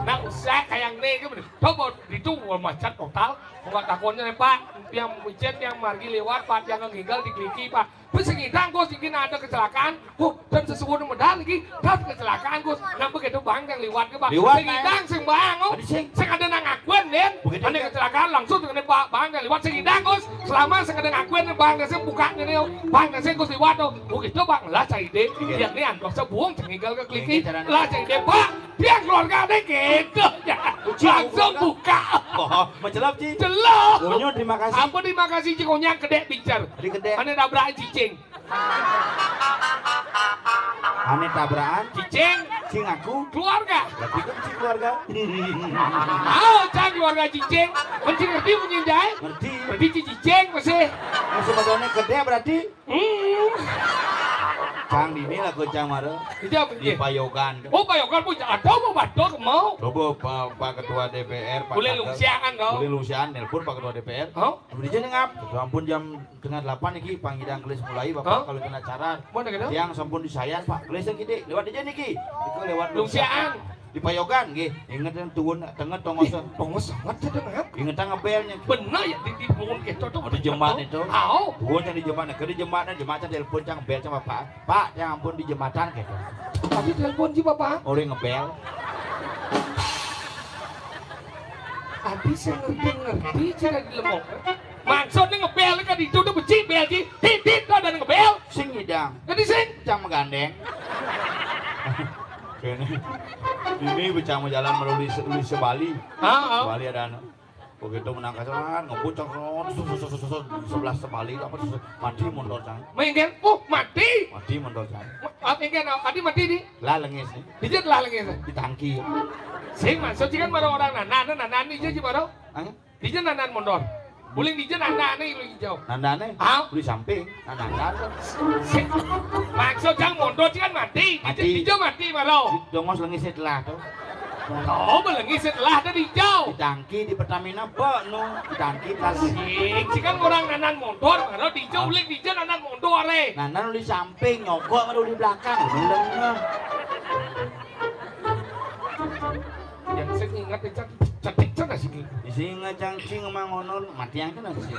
Nah, usah kayak nih, gitu. Coba, itu, wah, macet total. Nggak takonnya, Pak. Yang micet, yang margi lewat, Pak. Yang ngigal dikliki, Pak. Terus sing ngidang, Gus, mungkin ada kecelakaan. Oh, dan sesuatu medal lagi. Dan kecelakaan, Gus. Nah, begitu bang yang liwat ke, Pak. Liwat, sing ngidang, sing bang, oh. Tadi sing. Sing ada nang akuen, Den. Begitu. Ada kecelakaan, langsung dengan Pak, bang yang liwat. Sing ngidang, Gus. Selama sing ada nang akuen, bang, sing buka ini, oh. Bang, sing Gus liwat, oh. Begitu, bang. Lah, saya ide. Iya. Yang ini antos sebuang, sing ngigel ke kliki. Iya, caranya. Lah, saya ide, Pak. Dia keluarga ada gitu. Ya. Uji, langsung buka. Oh, macelap, Ci. Celap. Onyo, terima kasih. Apa terima kasih, Ci? Konyang kedek bicar. Tadi kedek. Mana nabrak cicing? Ane tabrakan? Cicing. Cing aku. Keluarga. Berarti kan cing keluarga. Oh, cang keluarga cicing. Mencing ngerti, menyinjai? Ngerti. Berarti ci-, cicing masih. Masih badannya gede berarti? Hmm. Cang dini lah, cang mara. Itu apa? Di Payogan. Oh, Payogan pun ada mau batok mau. Coba Pak, Pak Ketua D P R, Pak. Boleh Tagar. Lungsian, kau? Boleh lungsian, nelpon Pak Ketua D P R. Hah? Beli aja nih, ngap. Ampun, jam tengah delapan niki, panggilan kelis mulai, Bapak. Hah? Kalau kena cara. Mana kena? Yang sampun disayan, Pak. Kelis yang gede. Lewat aja niki. Itu lewat. Lungsian. Di Payogan, nggih. Ingat yang tuun, tengah tongos. Ih, tongos sangat, ya, Dek, ya. Ingat yang ngebelnya. Bener ya, di, di tuun itu tuh. Oh, di jembat itu. Au. Tuun yang di jembat. Nah, ke di jembat, nah, jembat, telepon, cang bel, cang, Pak. Pak, yang ampun di jembatan, gitu. Tapi telepon sih, Bapak. Orang ngebel. Abi sing ngerti-ngerti, cara dilemok. Maksudnya ngebel kan itu tuh becik bel, Ci. Titit tuh ada ngebel. Sing ngidang. Jadi sing. Cang megandeng. Kene. Ini becang jalan melalui se-, uli sebali. Ah, ah. Sebali ada anu. Begitu menangkasan, ngebut, cang, sus, sus, sus, sus, sus, sebelah sebali, apa, sus, mati motor, cang. Menggen, oh, mati. Mati motor, cang. Ma-, ah, menggen, ah, mati, mati di. Lah, lengis nih. Dijit lah, lengis. Di tangki. Sing maksud sih kan baru orang nanan, nanan ini aja baru. Hah? Dijit nanan motor. Uling dijit nanan ini, uling hijau. Nandane? Ah? Di samping. Nah, nah, nah. Sing, maksud cang motor sih kan mati. Mati. Dijit, dijit mati baru. Di-, dongos lengis telah tuh. Oh, belengis telah tuh dijit. Di tangki di Pertamina, Pak, no. Di tangki tas. Sing, sih kan orang nanan motor, baru dijit, ah, uling dijit nanan motor, eh. Nanan di samping, nyogok baru di belakang. Belengah. Yang sing ingat, cang, cetik, cang, sih. Sing ingat, cang, cing, emang ngono, mati yang kena sih.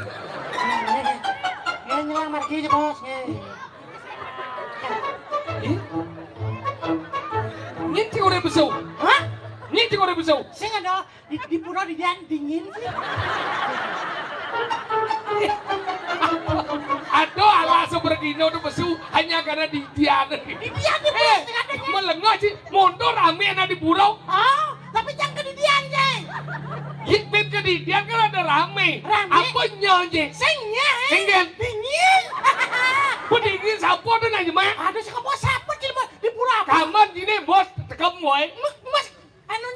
Nggih, nyelang margi aja, Bos, nggih. Ih. Nyit sing ora besu. Hah? Nyit sing ora besu. Sing ada di, di pura di dian dingin sih. Aduh, alah, seperti itu tuh besu hanya karena di dian. Di dian tuh, Bos, katanya. Melengah sih, motor rame anak di pura. Oh, tapi jangan ke di dian, Jay. Yit, pit ke di dian kan ada rame. Rame. Apa nyo, Jay? Sing, ya, eh. Enggak. Dingin. Pendingin siapa tuh nanya, Mak? Ada sih, kok siapa sih, Bos? Di pura apa? Kaman gini, Bos, tekem, boy. Mas, anu,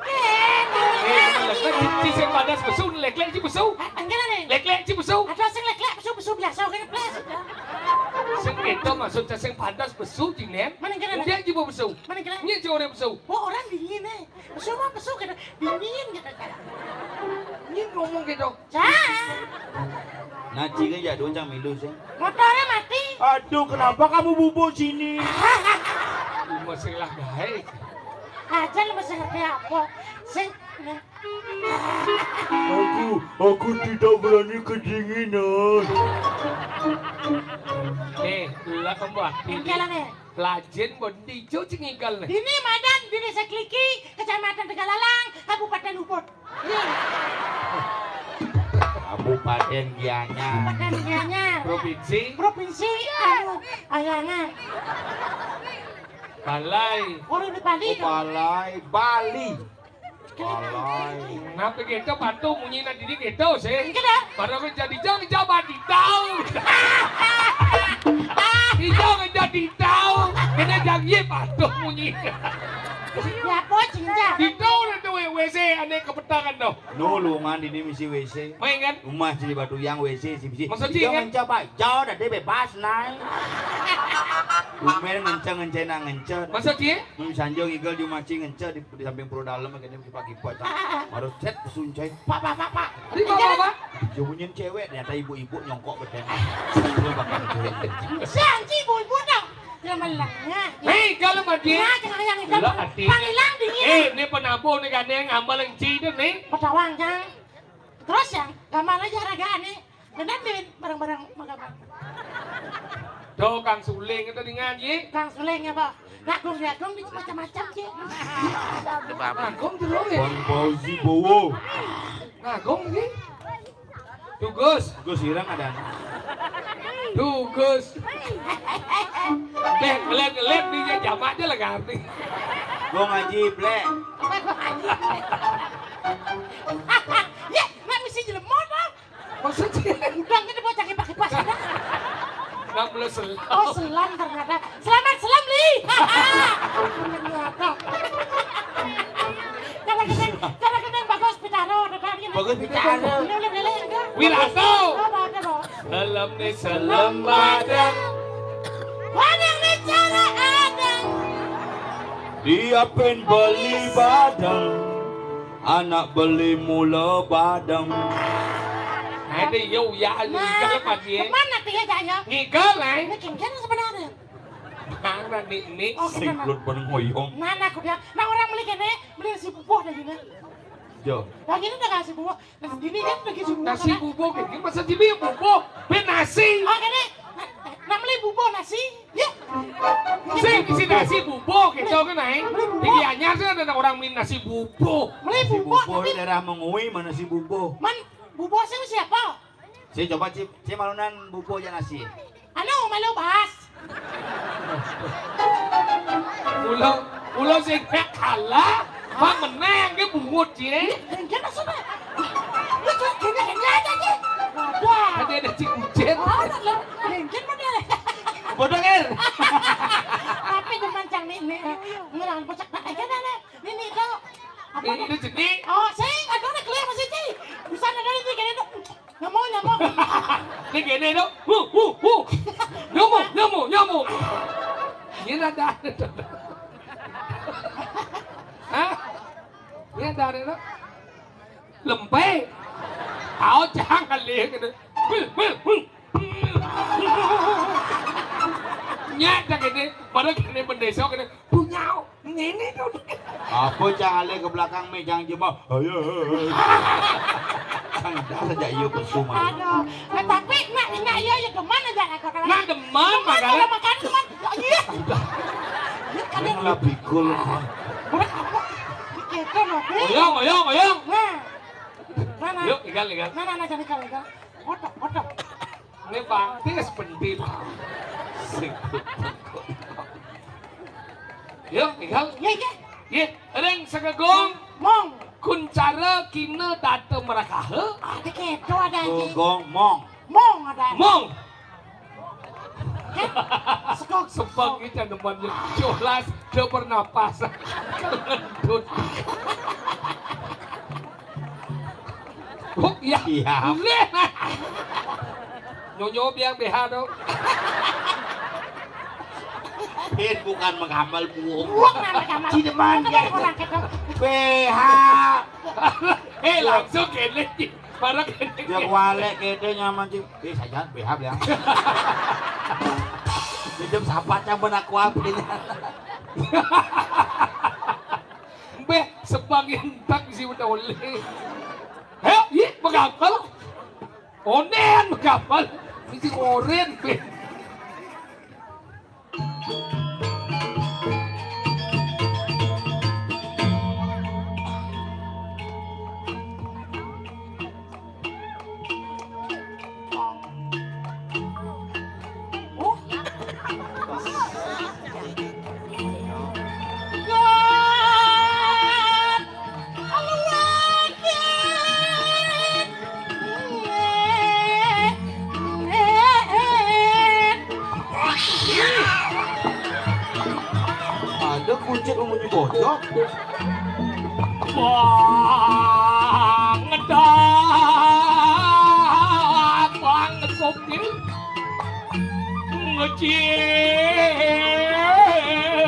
eh, eh, emang leklek, ci, ci sing padas besu, leklek, ci, besu. Ah, enggak ada nih. Leklek, ci, besu. Ada sing leklek, besu, besu biasa, oke, plus. Sing itu maksudnya sing padas besu, Jinen. Mana enggak ada? Dia juga besu. Mana enggak ada? Ini juga besu. Oh, orang dingin, eh. Besu mah besu, kena dingin, kena, kena. Ini ngomong gitu. Cah. Nah, ci kan jadwal cang milu sih. Motornya mati. Aduh, kenapa kamu bubuk sini? Masih lah baik. Aja lu masih ngerti apa? Sing, nah. Aku, aku tidak berani kedinginan. Nih, lah kembang. Yang jalan, eh. Lajin, bon, dijo, cing, igal, nih. Ini madan di Desa Kliki, Kecamatan Tegalalang, Kabupaten Ubud. Iya. Kabupaten Gianyar. Kabupaten Gianyar. Provinsi? Provinsi, anu, Ayangan. Balai. Orang di Bali. Oh, dong. Balai. Bali. Alay. Kenapa gitu, Patu? Munyi nak diri gitu sih. Enggak dah. Baru aku jadi jang jabat di tahu. Ijo ngejo ditau. Kene jang ye patuh munyi. Ya, apa, Cinca? Ditau na tu W C ane kepetangan tu. No, lowongan dini misi W C. Main kan? Rumah sini Batu Yang W C si bisi. Maksud Ijo Cinca? Ngenca, Pak. Ijo dah dia bebas, nai. Lumen ngenca, ngenca, nak ngenca. Maksud Cinca? Hmm, sanjo ngigel di rumah Cinca ngenca di, di samping Pura Dalem, kene kipak-kipak, cak. Baru set, pesuncai. Pak, pak, pak, pak. Tadi bapak apa? Dia bunyiin cewek, ternyata ibu-ibu nyongkok betul. Dia bakal cewek. Siang, ci, ibu-ibu dong. Dia melengah. Hei, kalau mati. Nah, jangan yang itu. Lo hati. Panggilan dingin. Eh, ini penabuh nih, kan, yang ambal yang ci itu nih. Pedawang, Jang. Terus, Jang, gamal aja raga nih. Bener, Din, bareng-bareng magamal. Tuh, Kang Suling itu dengan, Ji. Kang Suling ya, Pak. Ngagung-ngagung di macam-macam, Ji. Ngagung terus ya. Bang Fauzi Bowo. Ngagung, Ji. Tugus. Gus Irang ada. Tugus. Deh, ngeliat-ngeliat nih, ya, jamak aja lah ngerti. Gua ngaji, Ble. Ya, nggak mesti jelema dah. Maksudnya? Udah, kita mau cari pakai pas ada. Nggak boleh selam. Oh, selam ternyata. Selamat selam, Li. Ternyata. Kalau kena, kalau kena bagus pitaro, ada kan? Bagus pitaro. Ini udah boleh, enggak? Wilato. Oh, bagus, bagus. Salam nih, salam badang. Badang nih cara adang. Dia pen beli badang. Anak beli mula badang. Ada yo ya, nah, ngigal apa dia? Mana dia ya, ya? Ngigal, eh? Ini kengken sebenarnya. Mana nih, nih? Oh, gimana? Singklut bareng ngoyong. Mana aku dia? Nah, orang beli kene, beli nasi bubuh dah gini. Jo. Nah, gini udah nasi bubuh. Nah, gini kan udah gitu. Nasi bubuh, gini masa jadi ya bubuh? Ben nasi. Oh, gini. Nah, beli bubuh nasi. Ya. Sing isi nasi bubuh gitu kan, eh? Beli bubuh. Iki anyar sih ada orang beli nasi bubuh. Beli bubuh, tapi daerah Mengui mana si bubuh? Man, bubuh sih siapa? Si coba, Ci, Ci malunan bubuh aja nasi. Anu, malu bahas. Mula, mula sing kalah, mak menang ke bungut, Ci. Mungkin maksudnya. Lu cuma gini, gini aja, Ci. Waduh. Ada, ada Ci Ujen. Oh, ada, lu. Mungkin mana? Bodoh, Ger. Tapi demen cang nih, nih. Ngerang pocak aja dah, nih. Ini, nih, tuh. Apa ini nih? Itu jenis. Oh, sing, aduh, nih, keluar masih, Ci. Bisa ada ini, gini, tuh. Nyamuk, nyamuk. Ini gini, tuh. Hu, hu, hu. Nyamuk, nyamuk, nyamuk. Ini ada. Hah? Ini ada, tuh. Lempe. Kau jangan lihat gitu. Hu, hu, hu. Nyata gini, pada gini bendesa gini. Punya. Ini tuh. Apa cang ale ke belakang me, cang jebak. Ayo. Cang dah saja iyo pesu mah. Aduh. Eh, tapi nak, nak iyo, iyo demen aja, nak, kalau nak demen, nak makanya. Makan demen. Ya, iya. Udah. Ini kalian lah pikul. Udah apa? Kita loh. Oyong, oyong, oyong. Nah. Mana? Yuk, igal, igal. Mana, mana, jangan igal, igal. Foto, foto. Ini bangtis bendil. Sing. Yuk, tinggal. Iya, iya. Iya, ring segegong. Mong. Kuncara kina data merakaha. Ada keto ada aja. Segegong, mong. Mong ada. Mong. Kan? Segegong. Sebab kita depannya. Colas, dia bernapas. Kentut. Oh, iya. Iya. Boleh. Nyonyo biang B H tu. Pin bukan menghambal buung. Buung nang menghambal. Cideman dia. Orang kata B H. Eh, langsung kene. Para kene. Dia kualek kene nyaman, Cing. Eh, saja B H ya. Hidup sapat yang benak kuat ini. Beh, sebang entak si udah oleh. Heh, iya, megapal. Onen megapal. Isi koren, beh. Bojok. Bang ngedak, bang sopir. Ngecil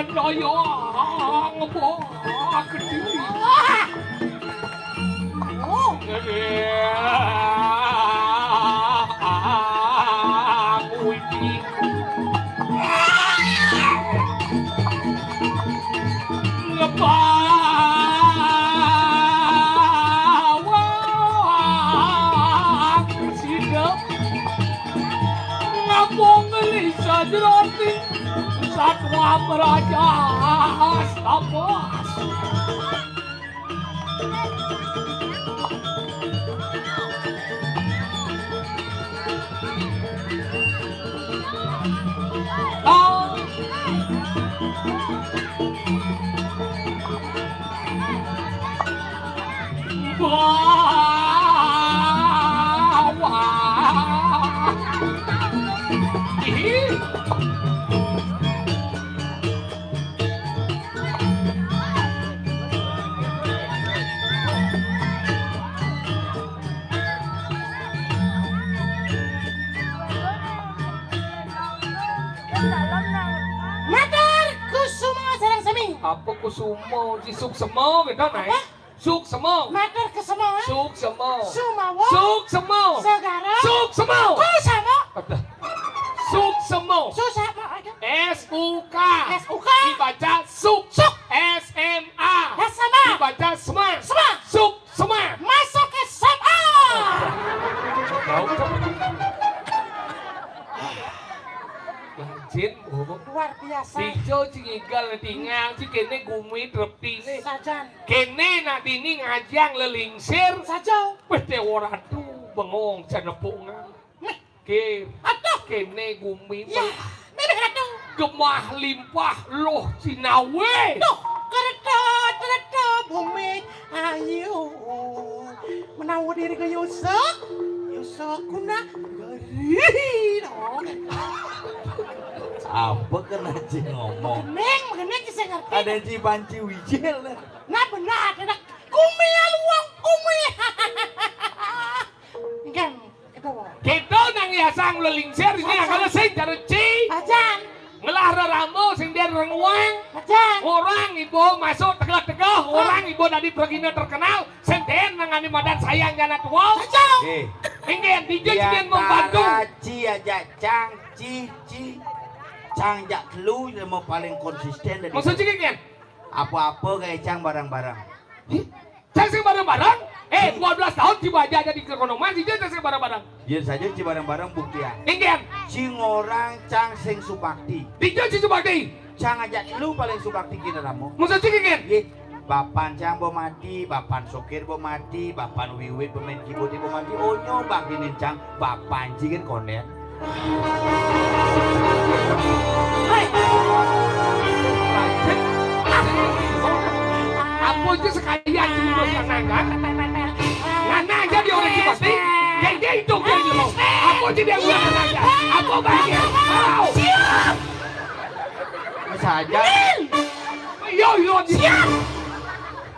doyong bang gedhe. Oh. Ngedek, ngedek. Ngebawang sida ngambung li sajroning satwa merajas tapas. Matur kusuma sareng sami. Apa kusuma? Ci suksema gitu, Nay. Apa? Suksema. Matur kesema. Suksema. Sumawa. Suksema. Segara. Suksema. Kusama. Aduh. Suksema. Susama, aduh. S U K. S U K. Dibaca suk. Suk. S M A. Sema. Dibaca sema. Sema. Suksema. Masuk S M A. Tahu, Cok. Lancin, oh. Luar biasa. Ijo ci ngigal tinggal, ci kene gumi treptine. Sajan. Kene nak dini ngajang lelingsir. Saja. Wis dewa ratu bengong janepungan. Meh. Ke. Aduh. Kene gumi. Ya, meh ratu. Gemah limpah loh sinawe. Duh, kereta, kereta bumi. Ayo. Menawa diri ke Yusuf. Yusuf kuna geri dong. Apa kena ci ngomong? Megening, megening ci sing ngerti. Ada ci banci wijil. Nah, benar, ada kumi ya luang kumi. Enggak, itu. Kita nang yasang lelingsir ini. Sajan. Kalau sing cara ci. Sajan. Ngelah reramo sing den renguang. Sajan. Orang ibu masuk tegah-tegah, orang ibu tadi pergina terkenal, sing den nangani madan sayang jana tua. Sajan. Eh. Inggih, dija ci den membantu. Ci aja cang, ci, ci. Cang jak telu yang mau paling konsisten dari. Maksud ci, Ken? Apa-apa kayak cang bareng-bareng. Hih? Cang sing bareng-bareng? Eh, dua belas tahun ci baja jadi kekonoman, ci cang sing bareng-bareng. Yen saja ci bareng-bareng buktian. Inggih. Ci ngorang cang sing subakti. Dija ci subakti. Cang aja telu paling subakti kina ramo. Maksud ci, Ken? Nggih. Bapan cang bo mati, bapan sokir bo mati, bapan wiwit pemain keyboard bo mati. Onyo bakti nin cang, bapan ci kan konden. Hai. Apa aja sekalian ci mau nganang, kan? Nganang aja dia orang ci pasti. Dia, dia hidup dia di rumah. Apa aja dia nganang aja. Apa bahagia? Wow. Saja. Yo, yo, siap.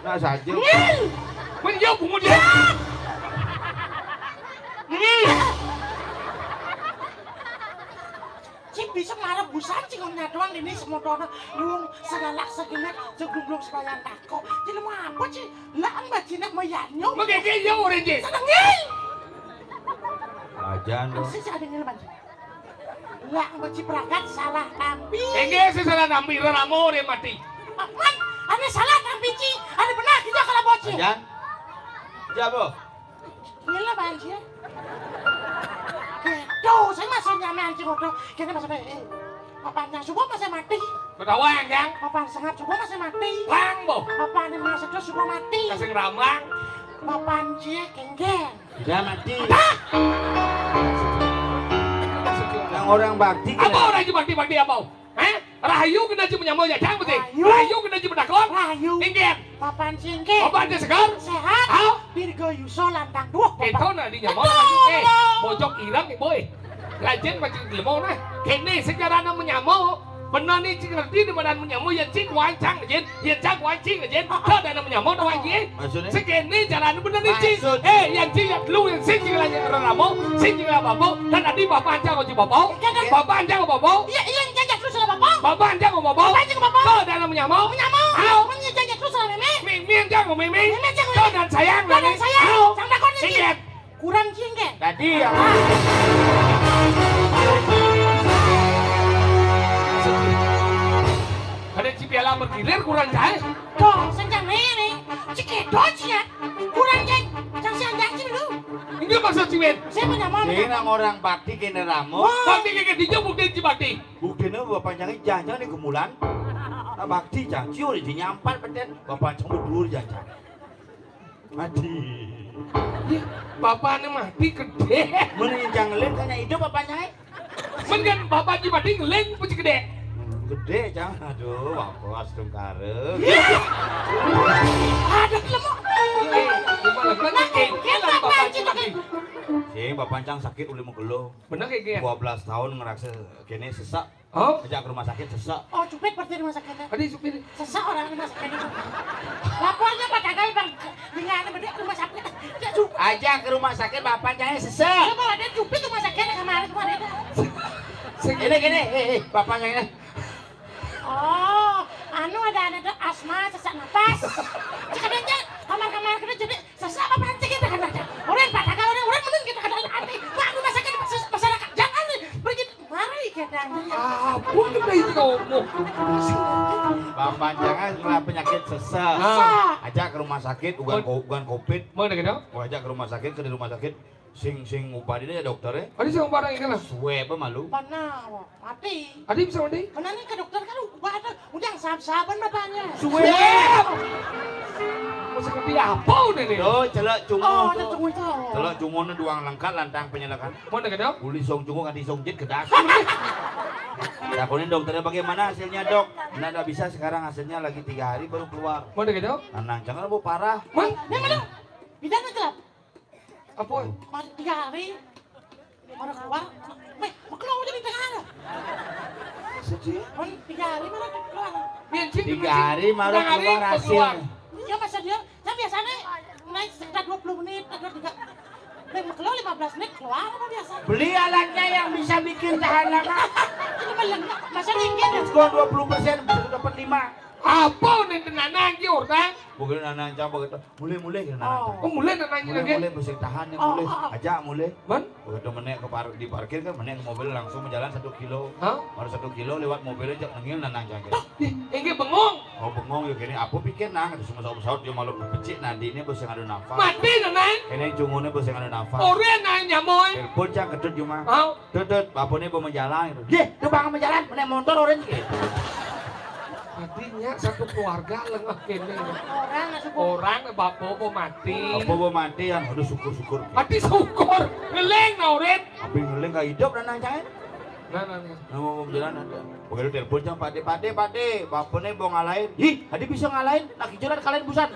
Nah saja. Ngil. Yo, bungut dia. Siap. Ngil. Ci bisa marah busan ci ngomong doang ini semua doang. Luung segalak segilat seglung-glung sebayan tako. Ci lu mau apa ci? Lah, ang bacinak mayanyo. Magigil yo, orang ci. Senengin. Ajan lo. Sing ada ngil, Bang. Lah, beci pragat salah tampi. Inggih, sing salah tampi, reramo dia mati. Man, ane salah tampi ci, ane benar kita kalau boci. Ajan. Siapa? Ngil lah, Bang, ci. Gitu, saya masih nyame anci ngodo. Kene masih, eh, eh. Papan yang subuh masih mati. Betawang, Jang. Papan sengap subuh masih mati. Bang, bo. Papan yang masih subuh mati. Kasing rambang. Papan cie kenggeng. Sudah mati. Yang orang bakti. Apa kena orang ci bakti, bakti apa? Hah? Rahayu kena ci menyambut ya, Jang, betul? Rahayu. Rahayu kena ci bedakon? Rahayu. Inggih. Papan singkir. Papan dia segar? Sehat. Hah? Dirgayusa lantang duh. Kita nak dinyamuk lagi, eh. Bojok irang, boy. Rajin macam lemau nah. Kene sejarah nak menyamuk. Bener né cing ngerti di mana menyama, yén cing wancang jin, yén cang wancing jin. Dah dana menyama dah wancing. Maksudnya? Sekéné carané bener né cing. Maksud? Eh, yén cing ya telu, yén cing cing lagi ramo, cing cing lah babo, dan adi bapa ancang ko cing babo. Bapa ancang ko babo. Iya, iya, cing ya telu salah babo. Bapa ancang ko babo. Bapa ancang ko babo. Dah dana menyama. Menyama. Au. Menyama cing ya telu salah mémé. Mémé ancang ko mémé. Mémé ancang ko mémé. Dah dan sayang. Dah dan sayang. Au. Sang dakon né cing. Ingat. Kurang cing ké. Tadi ya. Ada ci piala bergilir kurang cai. Dong, sing cang né né. Cik édo cing ya. Kurang cing. Cang siang cang cing lu. Ini maksud cing, Win. Saya menyamar. Cing nang orang bakti kéné ramo. Wah. Bakti kéné dijak bukti ci bakti. Buktiné bapa ancangé jangan di gemulan. Nah, bakti jangan ciur di nyampat peten. Bapa ancang berdua jangan. Mati. Ih, bapané mati gedé. Mun nyang ngeling kan idup apa nyai? Mén kan bapa ci mati ngeling apa ci gedé? Gedé, Cang. Aduh, bapa astungkara. Aduh, lemuk. Gimana? Kan kéngkélan bapa ci mati. Sing bapa ancang sakit uli mengkelo. Bener kayak gini. Dua belas tahun ngerasa kéné sesak. Oh? Ajak ke rumah sakit, sesak. Oh, cupit berarti rumah sakitnya. Adi cupit. Sesak orang rumah sakit itu. Lapornya pada kali bang, dengan bedik rumah sakit. Dia cupit. Ajak ke rumah sakit, bapaknya sesak. Dia bawa dia cupit rumah sakit kemarin kemarin. Ini gini, eh, eh, bapaknya ini. Oh, anu ada ada asma, sesak napas. Cekadanya kamar-kamar kita jadi sesak apa pancing kita kan ada. Orang pada orang orang menun kita kada ada hati. Pak rumah sakit masyarakat jangan nih pergi. Mari kita. Apa kita itu ngomong? Bapa ancang kena penyakit sesak. Ah. Ajak ke rumah sakit, bukan ko-, bukan covid. Mana kita? Ajak ke rumah sakit, ke di rumah sakit. Sing, sing upadi deh dokter ya. Ada sing upadi kan? Swab malu. Mana? Mati. Ada bisa mati? Mana nih ke dokter kan? Udah ada. Udah sahab-sahaban bapaknya. Swab. Masa ngerti apa udah nih? Yo, celak cunguh. Oh, ada cunguh itu. Celak cunguh nih doang lengkap lantang penyelekan. Mana ke dok? Uli song cunguh kan disong jit kedas. Takonin dokternya bagaimana hasilnya, Dok? Nah, nggak bisa sekarang, hasilnya lagi tiga hari baru keluar. Mana ke dok? Nah, nah, jangan mau parah. Mana? Yang mana? Bidan itu lah. Apa? Tiga hari. Mana keluar? Weh, mau keluar jadi tengah. Sedih. Tiga hari mana keluar? Tiga hari baru keluar hasil. Iya, masa dia, saya biasanya naik sekitar dua puluh menit, ada tiga. Lima kilo lima belas menit keluar apa biasa? Beli alatnya yang bisa bikin tahan lama. Ini mah lengkap. Masa dikit. Diskon dua puluh persen, bisa dapat lima. Apa nih tenanan ki orang? Bukan anak ancang begitu. Mulai-mulai kena anak ancang. Oh, mulai anak ancang lagi. Mulai, mulai, mesti tahan nih, mulai. Ajak mulai. Man? Begitu menek ke par-, di parkir kan, menek ke mobil langsung berjalan satu kilo. Hah? Baru satu kilo lewat mobil aja nengil anak ancang gitu. Ih, ini bengong. Oh, bengong ya gini. Apa pikir nah, ada semua saut-saut dia malu pecik nanti ini bos yang ada nafas. Mati tenan. Ini cunguhnya bos yang ada nafas. Orang nanya moy. Telepon cang ketut cuma. Hah? Tut, tut, bapakné mau menjalan gitu. Yéh, tuh bang menjalan, menek motor orang gitu. Artinya satu keluarga lengah kéné. Orang suku. Orang bapak mau mati. Apa mau mati yang harus syukur-syukur. Mati syukur. Ngeling nah orang. Tapi ngeling gak hidup dan ancang. Nah, nah, nah. Nah, mau menjalan ada. Begitu telepon cang, Pak Dé, Pak Dé, Pak Dé, bapakné mau ngalahin. Ih, tadi bisa ngalahin, nak hijuran kalahin busan.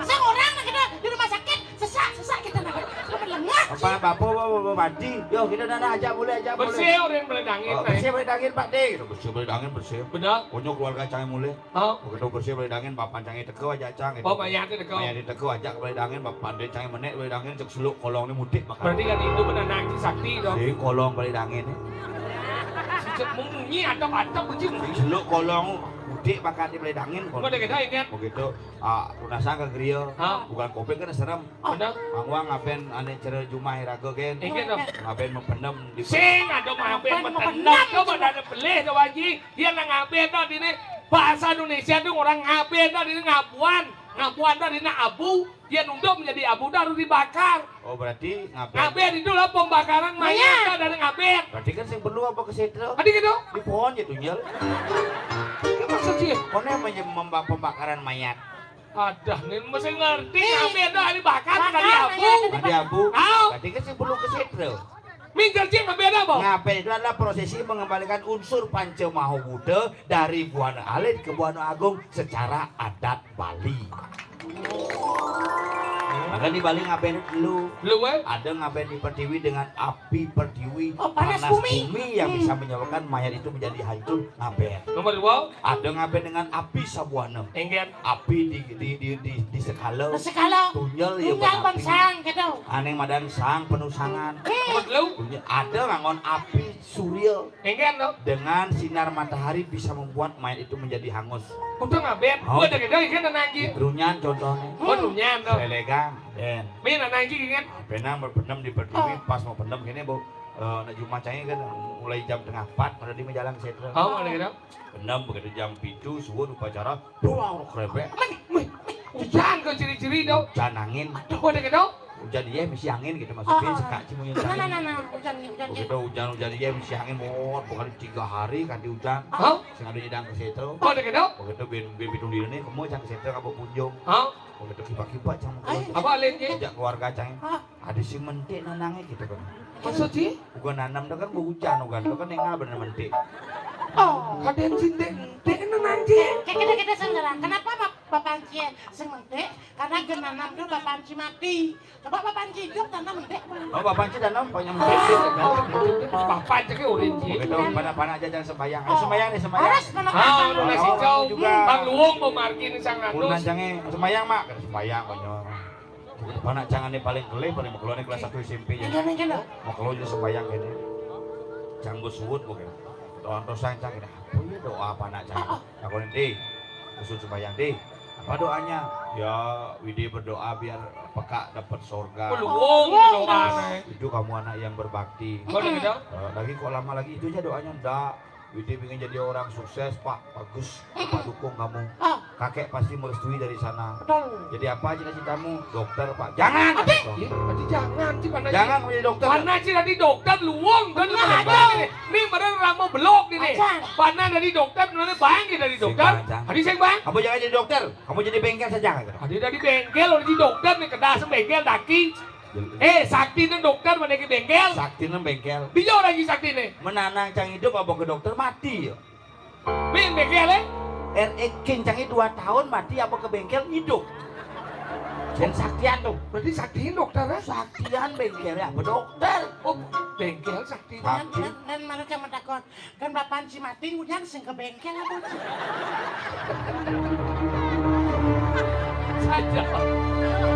Saya orang nak kena di rumah sakit. Sesak, sesak kita nak. Apa lengah? Apa bapak, bapak, bapak mati? Yo, kita dah ajak mulai, ajak mulai. Bersih orang beledangin. Oh, bersih beledangin, Pak Dé. Gitu, bersih beledangin, bersih. Benar. Punya keluarga cang mulai. Oh. Begitu bersih beledangin, bapak cang teko aja cang gitu. Oh, mayat teko. Mayat teko aja beledangin, bapak Dé cang menek beledangin, cek seluk kolong ini mudik bakal. Berarti kan itu benar nanti sakti dong. Si kolong beledangin ini. Si cek memunyi atap-atap aja. Si seluk kolong mudik bakal di beledangin. Kok ada kita ingat? Begitu. Ah, lunasan ka griya. Hah? Bukan covid kan serem. Bener. Mangwang ngaben ane cere jumah raga gen. Inggih to. Ngaben mependem di. Sing ada ngaben mependem. Coba ada pelih to, Waji. Dia nang ngaben to dini. Bahasa Indonesia tu orang ngaben to dini ngabuan. Ngabuan to dini abu. Dia nunduk menjadi abu, dah harus dibakar. Oh, berarti ngaben. Ngaben itu lah pembakaran mayat, dah dari ngaben. Berarti kan sing perlu apa ke setra? Tadi gitu. Di pohon ya tunjel. Itu maksud sih. Kono yang menye-, memba-, pembakaran mayat. Adah, nih mesti ngerti. Ngaben dah dibakar, tadi abu. Tadi abu. Au. Berarti kan sing perlu ke setra. Minggir cing ngaben apa? Ngaben itu adalah prosesi mengembalikan unsur Panca Maha Buddha dari Buana Alit ke Buana Agung secara adat Bali. Maka Ini balik ngaben dulu. Lu, eh? Ada ngaben di pertiwi dengan api pertiwi, Oh, panas panas bumi. bumi yang Hmm. bisa menyebabkan mayat itu menjadi hancur, ngaben. Nomor dua. Ada ngaben dengan api sabuana. Engken. Api di, di, di, di, di sekala. Sekala. Tunyel ya Tunyel berapi. Bangsang gitu. Aneh madan sang penusangan. Hmm. Nomor telu. Tunyel. Ada ngangon api surya. Engken to. Dengan sinar matahari bisa membuat mayat itu menjadi hangus. Udah ngaben. Oh. Gua ada gedang ikan dan anjing. Runyan contohnya. Oh, runyan to. Selegang. Ben. Min dan anjing kan. Benang berpendem di pertiwi, Oh. pas mau pendem gini, Bu. Eh, nak Jumat cai kan mulai jam tengah empat pada di jalan setra. Oh, ada gedang. Pendem begitu jam pitu, subuh upacara, pulang krebek. Mih, mih, mih. Hujan ke ciri-ciri to. Hujan angin. Aduh, ada gedang. Hujan iya misi angin gitu maksudnya, Oh, oh. Sekak cimunyun Nah, nah, angin. nah, nah, hujan, hujan, Begitu hujan. Hujan, hujan iya misi angin, mot, bukan tiga hari kan di hujan. Hah? Sing ada nyedang ke situ. Oh, ada gitu? Begitu bin, bin pitung diri nih, kamu jangan ke situ, kamu kunjung. Hah? Begitu kipa-kipa, jangan Ay. Apa alatnya? Ajak keluarga, cang. Hah? Ada si mentik nanangnya gitu kan. Maksud sih? Bukan nanam, dah kan hujan, bukan, dah kan yang bener mentik. Oh. Kadang si mentik, mentik nanang sih. Kayak kita, kita sekarang. Kenapa Bap-, Bapak Anci sing mentik? Karena gen nanam tuh Bapak Anci mati. Coba Bapak Anci hidup tanam mentik. Oh, Bapak Anci tanam banyak mentik. Bapak Anci ke urin sih. Begitu, pada-pada aja jangan sembayang. Ayo Oh. sembayang nih, sembayang. Harus menang Ah, Bang lu Luwung. Nasi Cau. Juga. Bang Luwung mau margin sang Pun ratus. Nancangnya sembayang, Mak. Sembayang, konyol. Panak cang ini paling kelih, paling mau keluar kelas satu S M P ya. Enggak, enggak, enggak. Mau keluar aja sembayang ini. Cang bersuut mungkin. Doa dosa cang ini. Apa ya doa apa nak cang? Ah, ah. Aku nanti khusus sembayang deh. Apa doanya? Ya, Widi berdoa biar peka dapat surga. Oh, luwung Oh, doa. Itu kamu anak yang berbakti. Kau udah gitu? Eh, lagi kok lama lagi itu aja doanya ndak. Widi pengen jadi orang sukses, Pak. Bagus. Pak dukung kamu. Ah. Kakek pasti merestui dari sana. Betul. Jadi apa cita-citamu? Dokter, Pak. Jangan. Apa? Iya, berarti jangan sih, mana Jangan sih? Menjadi dokter. Mana sih tadi dokter luwung kan Benar, luwung ada. Ini, ini bener ramo belok ini. Acan. Mana dari dokter, mana bang dari dokter? Sing, Acan. Tadi sing bang. Kamu jangan jadi dokter. Kamu jadi bengkel saja. Tadi dari bengkel, udah di dokter nih, kedas bengkel, daki. Eh, sakti nang dokter mana ke bengkel? Sakti nang bengkel. Dia orang di sakti nih. Menanang cang hidup apa ke dokter mati ya? Beng bengkel, eh? R E King cang dua tahun mati apa ke bengkel hidup? Dan saktian tuh. Berarti saktian dokter, eh? Saktian bengkel ya, apa dokter? Oh, bengkel saktian. Sakti. Dan, dan, dan mana cang takut? Kan Bapak Anci mati, ngunyah sing ke bengkel apa? Saja.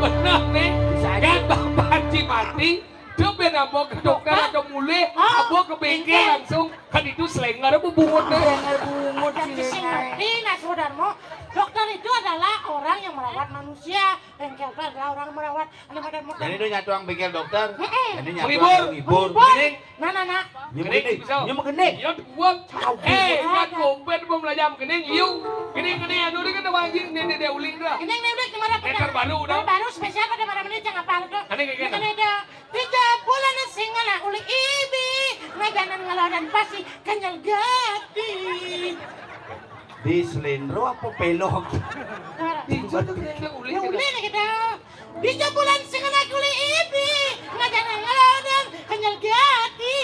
Benar nih. Bisa aja. Kan Bapak Anci mati, dia ben apa ke dokter Dokter? Atau mulih, Ah, apa ke bengkel bengkel. Langsung. Kan itu selenger apa bungut deh? Selenger bungut. Jadi sing ngerti, nah, saudara, dokter itu adalah orang yang merawat manusia. Bengkel itu adalah orang merawat. Ada modern-modern. Jadi dia nyatuang bengkel dokter. Mm-mm. Jadi nyatuang Menghibur. Menghibur. Menghibur. Ini. Nah, nah, nah. Ini Kening, begini. Bisa. Ini begini. Iya, gua. Tahu. Eh, ingat dompet belum belajar kening, yuk. Kening, kening, anu, ini kan ada anjing, ini, ini, dia uling dah. Ini, ini, ini, gimana? Meter baru dah. Baru spesial pada malam ini, jangan apa tuh. Aneh kayak Ini gitu. Kan ada tiga bulan sing ngena uli ibi, ngajanan ngelodan pasti kenyal gati. Di selendro apa pelok? Nah, Di situ tuh dia uling. Dia uling kita. Dijak bulan sing ngena uli ibi, ngajanan ngelodan kenyal gati.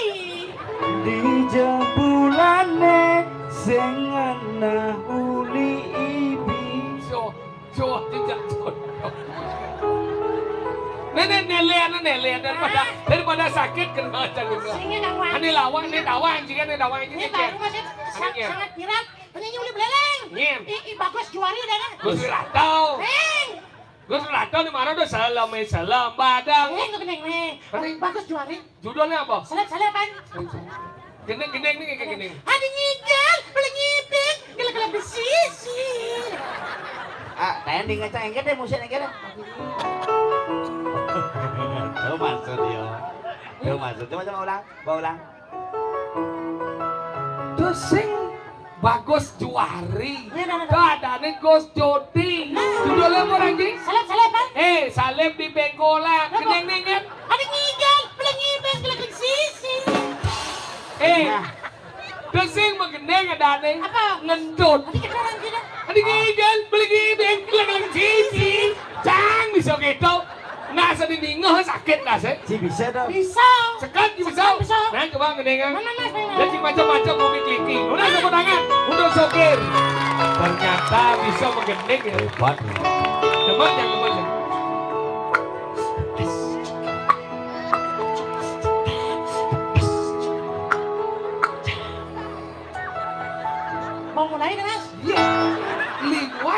Dijak bulane sing ngena uli ibi. So, so, jejak jodoh. Nenek nelean, nelean daripada, Ah. Daripada sakit kena macam itu. Sing ngena Ane lawang, ane tawang, jika ane tawang, ini Ini baru masih sa-, sangat viral. Penyanyi uli beleleng. Nyen. I, i, Bagus Juari dah kan? Gus Wirata. Neng. Gus Wirata ni mana dah salam, eh, salam badang. Neng, neng, neng. Mana? Bagus Juari. Judulnya apa? Seleb-seleban. Gendeng-gendeng ni, gendeng. Ada ngigel, boleh ngibing, gelap-gelap di sisi. Ah, tayang di ngecang engke deh musik engke deh. Tuh maksud dia. Tuh maksud. Coba, coba ulang, coba ulang. Tuh sing Bagus Juari. Iya, iya, iya. Dadane Gus Jodi. Nah. Judulnya apa, Ranji? Salib, salib, Bang. Eh, salib di bengkolan. Apa? Gendeng nih, kan? Ada ngigel, boleh ngibes, gelek sisi. Eh, Nah. Desing menggendeng adane. Apa? Ngentut. Nanti kita orang gila. Ada ngigel, boleh ngibes, gelek sisi. Cang bisa gitu. Nah, sedih ningeh sakit lah, sih. Si bisa dong. Bisa. Sekat bisa. Sekat bisa. Nah, coba gendeng, kan? Mana, Mas, mana? Jadi macam-macam mau kliki. Udah, tepuk tangan untuk sopir. Ternyata bisa menggendeng ya. Hebat. Demen ya, demen ya.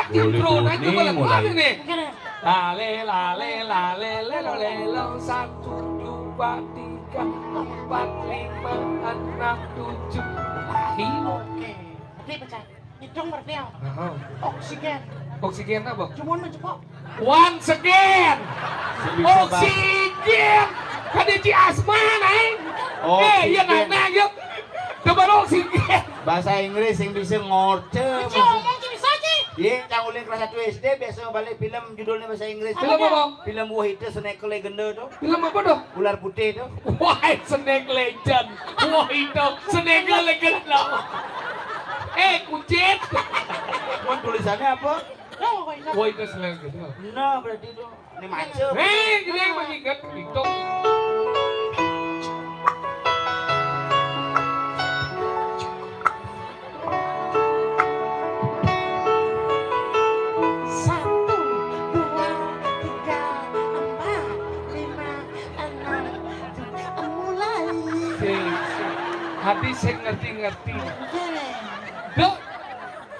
Boleh intro bunyi, aja, boleh mulai. Mulai nih. Oke deh. Lale, lale, lale, lelo, lelo, satu, dua, tiga, empat, lima, enam, tujuh. Lahir. Oke. Berarti pecah. Hidung berarti ya. Heeh. Oksigen. Oksigen apa? Cuman mencepok. Once again. Sing bisa, Bang. Oksigen. Kan di asma, naik. Eh, iya, oksigen. Nana, yuk. Coba oksigen. Bahasa Inggris yang bisa ngorce. Bisa ngomong, bisa, Ci. Iya, cang ulin kelas satu S D biasa balik film judulnya bahasa Inggris. Film apa? Film Wahita Snake Legend tuh. Film apa tuh? Ular putih tuh. Wah, Snake Legend. Wah, itu Snake Legend loh. Eh, kucit. Cuman tulisannya apa? Wah, itu Snake Legend. Nah, berarti itu. Ini macet. Eh, ini yang mengingat itu. Satu, dua, tiga, empat, lima, enam, tujuh. Mulai. Sing, sing. Hati sing ngerti-ngerti. Oke. Dok.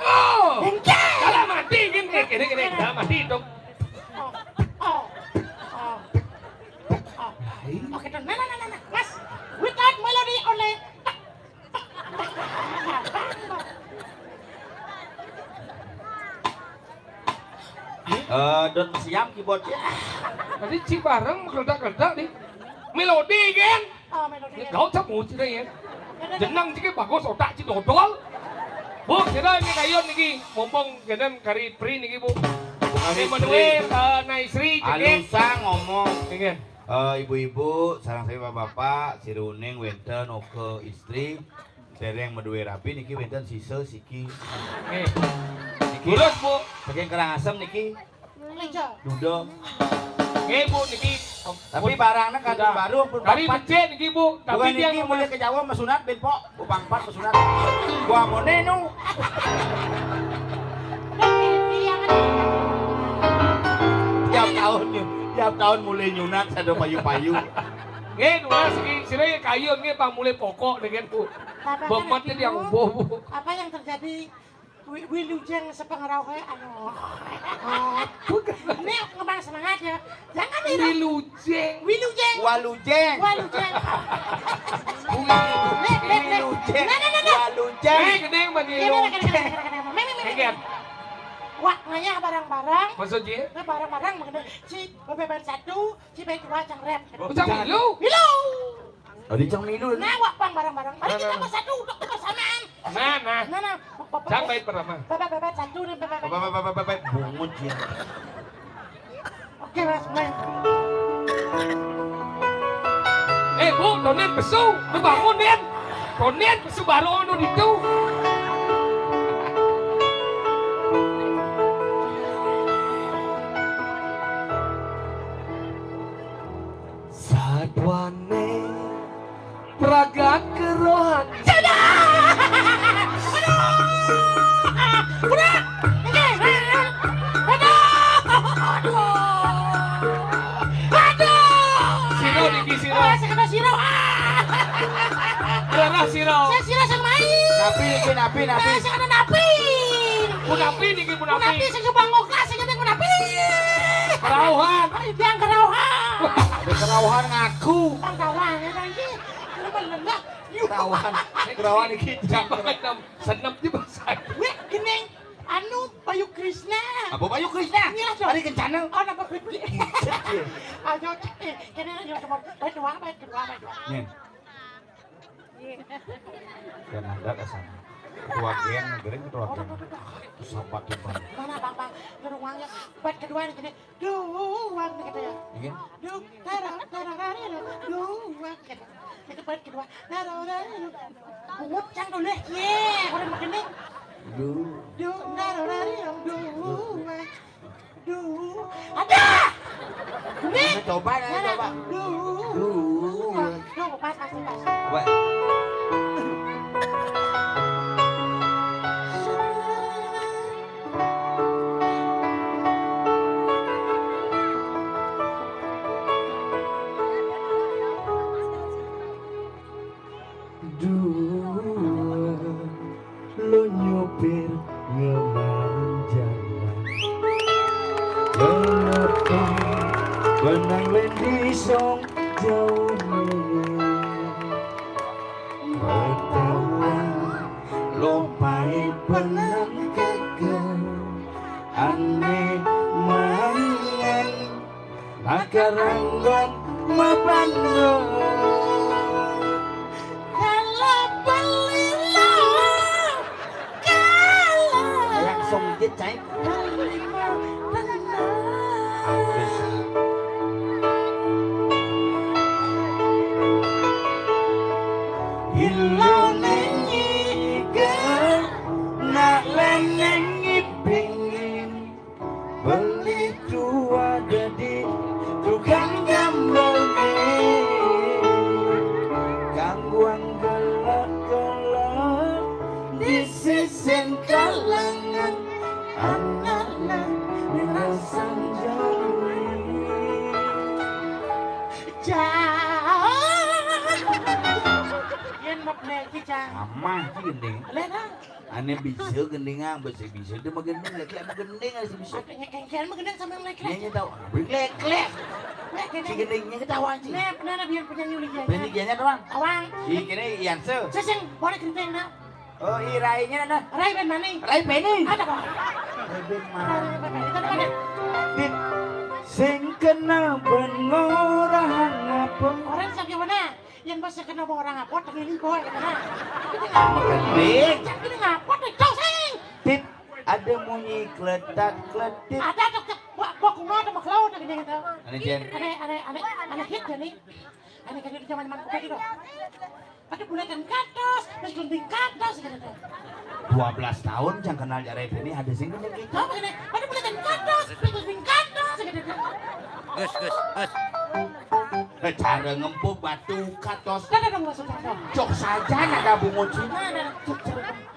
Oh. Enggak. Kalau mati gini, gini, gini. Kalau mati, Dok. Oh, oh, oh, oh. Oke, Dok. Nah, nah, nah, nah, nah. Mas, without melody only. Eh, Don siam keyboardnya. Tadi Cibareng meledak-ledak nih. Melodi kan? Oh, melodi. Ya, gak usah muji deh ya. Jenang ciki bagus otak ci dodol. Bu, kira ini kayun niki, mumpung genen kari Pri niki, Bu. Kari Pri. Madué, eh, Naisri, ciki. Alusa ngomong. Iya. Eh, ibu-ibu, sareng sami bapak-bapak, siruning wénten uga istri, dereng madué rabi niki wénten sisa siki. Nggih. Niki terus, Bu. Saking Karangasem niki. Meja. Duda. Nggih, Bu, niki. Tapi barangnya kantun baru, pun kari papat. Becik niki, Bu. Tapi bukan dia niki mulai ke Jawa mesunat, ben pok. Upang pat pesunat. Gua mau nenu. Tiap tahun, tiap tahun mulai nyunat, saya payu-payu. Nggih, nunas nggih, sira kayun nggih, pamulih pokok dengan, Bu. Bapak kan bemat jadi yang Bu. Apa yang terjadi? Wi-, wilujeng sepengerauhé, anu. Ini ngembang semangat ya. Jangan nih, Dok. Wilujeng. Wilujeng. Walujeng. Walujeng. Nek, nek, nek. Wilujeng. Nah, nah, nah, nah. Walujeng. Eh, gedeng bagi. Iya, nah, nah, nah, nah, nah, nah, nah. Meng, meng, meng, meng. Wah, ngayah barang-barang. Maksudnya? Nah, barang-barang mengenai si bebek satu, si bebek dua, cang rep. Oh, cang milu. Milu. Oh, di cang milu. Nah, wak pang barang-barang. Mari kita bersatu untuk kebersamaan. Nah, nah. Nah, nah. Cang bait pertama. Bebek, bebek satu nih, bebek. Bebek, bebek, bebek, bebek. Bungut ya. Oke, Mas, mulai. Eh, Bu, Donen besu, lu bangun, Den. Donen besu baru ono ditu. Sadwane pragat kerohan. Aduh! Udah! Aduh! Aduh! Aduh! Siro niki, siro. Ah, saya kena siro. Ah! Rara siro. Saya siro sing main. Napi niki, napi, napi. Ah, saya kena napi. Punapi niki, punapi. Punapi sing sumbang ngoklas, sing nyeting punapi. Kerauhan. Yang kerauhan. Ada kerauhan ngaku. Kerauhan, ya, kan, iki. Lu bener, enggak? Kerauhan. Kerauhan iki. Senep di bahasa. Wih, gening. Anu, Bayu Krisna. Apa Bayu Krisna? Iya, Cok. Hari kencana. Oh, napa beli? Ayo, Cok. Eh, kene ayo, Cok. Baik, dua, baik, dua, baik, dua. Nih. Kan ada ke sana. Ketua geng, gering ketua geng. Sahabat timbang. Mana, Bang, Bang? Di rumahnya. Buat kedua nih, gini. Duang nih, katanya. Iya. Duh, tara, tara, tara, duang, gitu. Itu buat kedua. Tara, tara, tara. Bungut, cang, tulis. Ye, orang begini. Duh. Duh, tara, tara, duang. Duh. Ada. Ini. Ini coba, ini coba. Duh. Duh. Duh, pas, pas, pas. Coba. Dua lo nyopir ngemanjang. Lendi song jauh ni. Betawa lopai penang keke. Ane mangan makaranggot mabandot. Kala pelila, kala. Langsung je, cai. Pelila tenang. Hilo nengi ke nak leneng ngipingin. Beli tua dadi tukang nyambel ni. Kangguang gelek-gelek di sisin kalangan anak-anak minasang jauh. Jauh. Yen map lagi, Cang. Amah ki gending. Lena. Ane bisa gendingan, bisa, bisa dia mah gending, laki anu gending, ane bisa. Nya, nya, nya, mah gending sambil lek-lek. Nya, nya tahu. Lek-lek. Lek, gending. Si gendingnya ketahuan sih. Nah, benar, biar penyanyi uling ya. Penyanyi dia doang. Awang. Si kene Ian se. Seseng, boleh gending, nah. Oh, i rainya, nah. Rai ben mana? Rai Beni. Ada, Bang. Rai ben mana? Rai ben mana? Itu mana? Dit, sing kena ben ngorahang apa? Orang siapa mana? Yen bos kena orang apa, tengili boy, kena. Makan dik. Cak ini ngapa, dik? Cok, sing. Tit, ada munyi kletat-kletit. Ada, cok, cok. Bok, bok, kuno ada makhluk, ada gini gitu. Ane, Jen. Ane, ane, ane, ane hit ya nih. Ane kan di zaman-zaman kuda gitu. Ada bulatan katos, terus gunting katos gitu tuh. Dua belas tahun cang kenal Jare ini, ada sing kena gitu. Apa ini? Ada bulatan katos, terus gunting katos gitu tuh. Gus, Gus, Gus. Eh, cara ngempuk batu katos. Kan ada bunga sudah dong. Cok saja ada bungut sih. Nah, nah, nah. Cok, cara ngempuk.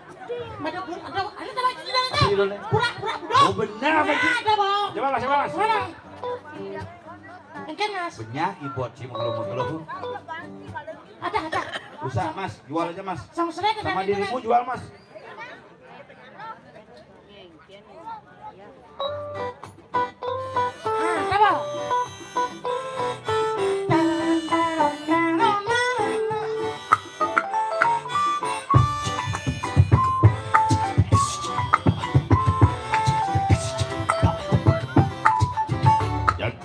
Ada bun-, ada, ada, ada lagi, ada, ada. Iya, iya. Pura-pura, budok. Oh, benar, Mas. Nah, ada, Bang. Coba, Mas, coba, Mas. Mana? Engke, Mas. Banyak ibot sih, makhluk-makhluk. Ada, ada. Usah, Mas. Jual aja, Mas. Sama dirimu jual, Mas. Ah, apa?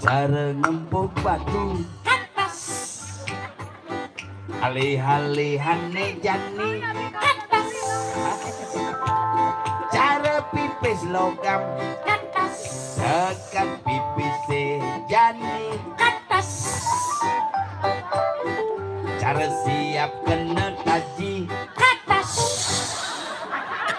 Cara ngempuk batu. Katas. Alih-alihane jani. Katas. Cara pipis logam. Katas. Tekan pipise jani. Katas. Cara siap kena taji. Katas.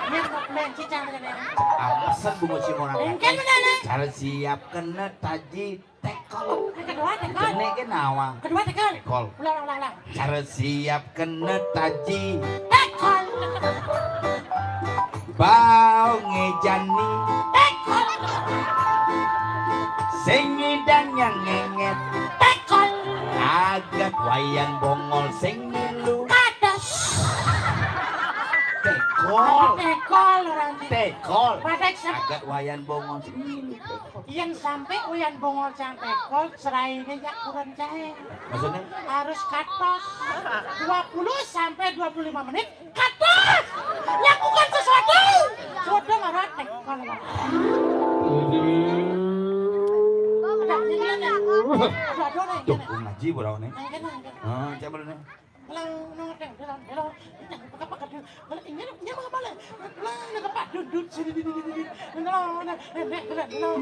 Ini apa, men? Cicang dengan ini. Amasan bungut si orang. Engke bener, nih. Cara siap kena taji. Tekol. Yang kedua, tekol. Kene ke nawa. Kedua, tekol. Tekol. Ulang, ulang, ulang, ulang. Cara siap kena taji. Tekol. Bau ngejani. Tekol. Sing ngidang yang ngenget. Tekol. Agak wayan bongol sing milu. Kados. Tekol. Tekol orang. Tekol. Pada sem- Agak wayan bongol sing milu. Yen sampe uyan bongol cang tekol, seraine yak kurang cahe. Maksudnya? Harus katos. Dua puluh sampai dua puluh lima menit, katos. Lakukan sesuatu. Sudah marah tekol. Aduh. Ada, ini ada. Aduh, aduh, nih, tuh, ini. Ngaji, bro, nih. Ayo, kena, kena. Ah, coba dulu, nih. Lang, nang, dang, dalang, dalang. Dang, pekat, pekat, dang. Balik, ini, ini mau balik. Lang, nang, kepak, dut, dut, sini, dut, dut, dut, dut. Nang, nang, nang, nang, nang, nang, nang.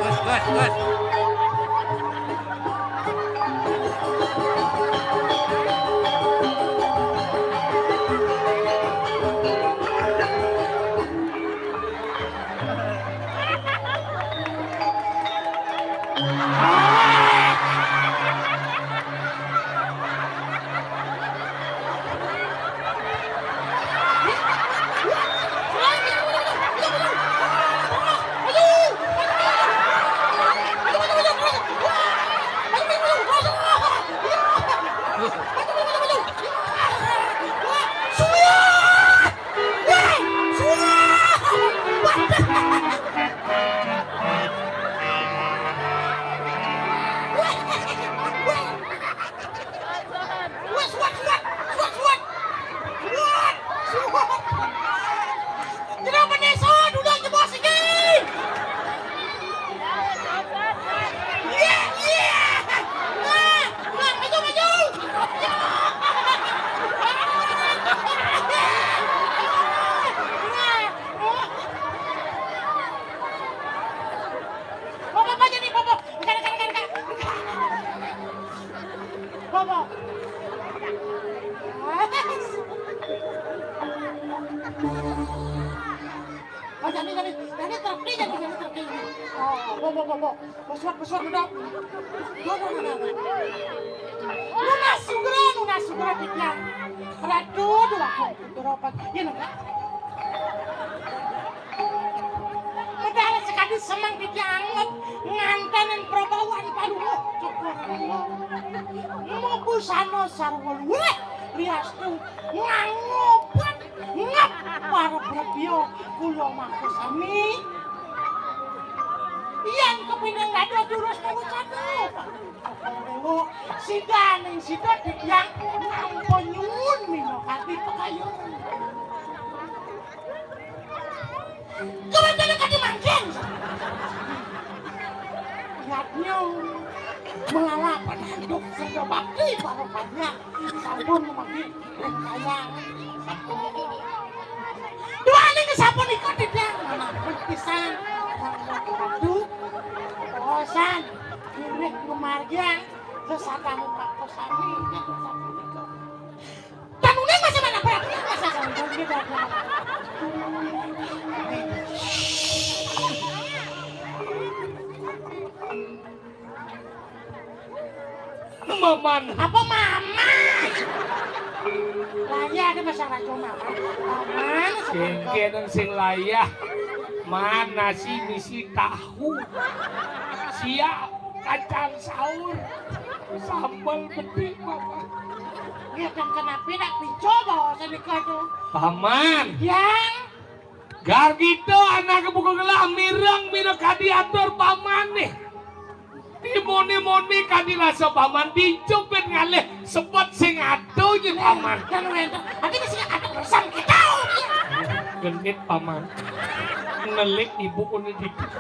Gus, gus, gus. Bobo. Oh, jani, jani, jani treki, jani, jani treki. Oh, bo, bo, bo, bo. Besuat, besuat, udah. Bo, bo, bo, bo. Nunas sugra, nunas sugra, Titiang. Ratu, dua, dua, opat. Iya, nggak? Medal sekali semang Titiang anggep ngantenin perbawan Palungguh. Syukur Allah. Mubusana sarwa luwih riastu ngangobet ngep para brebya kula mangku sami. Yen kepingin dados jurus mawacana, Syukur Dewa, sidaning sida Titiang nampa nyuwun minakadi pekayun. Kebetulan kadi mangkin. Yadnya melala penanduk kerja bakti para panjang sampun memakai kaya duaning sapunika Titiang manampun pisan. Aduh, bosan. Kirih kemargian sesatane makasami sapunika. Tanune masih mana Prabu? Masa sampun kita. Maman. Apa maman? Lah iya ada masalah cuma maman. Maman. Kengken sing layah. Man, nasi misi tahu. Siap kacang saur. Sambal bedik, Paman. Ya kan kenapa nak pico bawa senika tu? Paman. Yang Gargita anak buka gelah mireng mina kadi atur Paman nih. Dimoni-moni kadi rasa Paman dicupin ngalih sebet sing atuh je Paman. Kan wento. Nanti mesti ada pesan kita. Genit Paman. Nelik ibu kone dikit.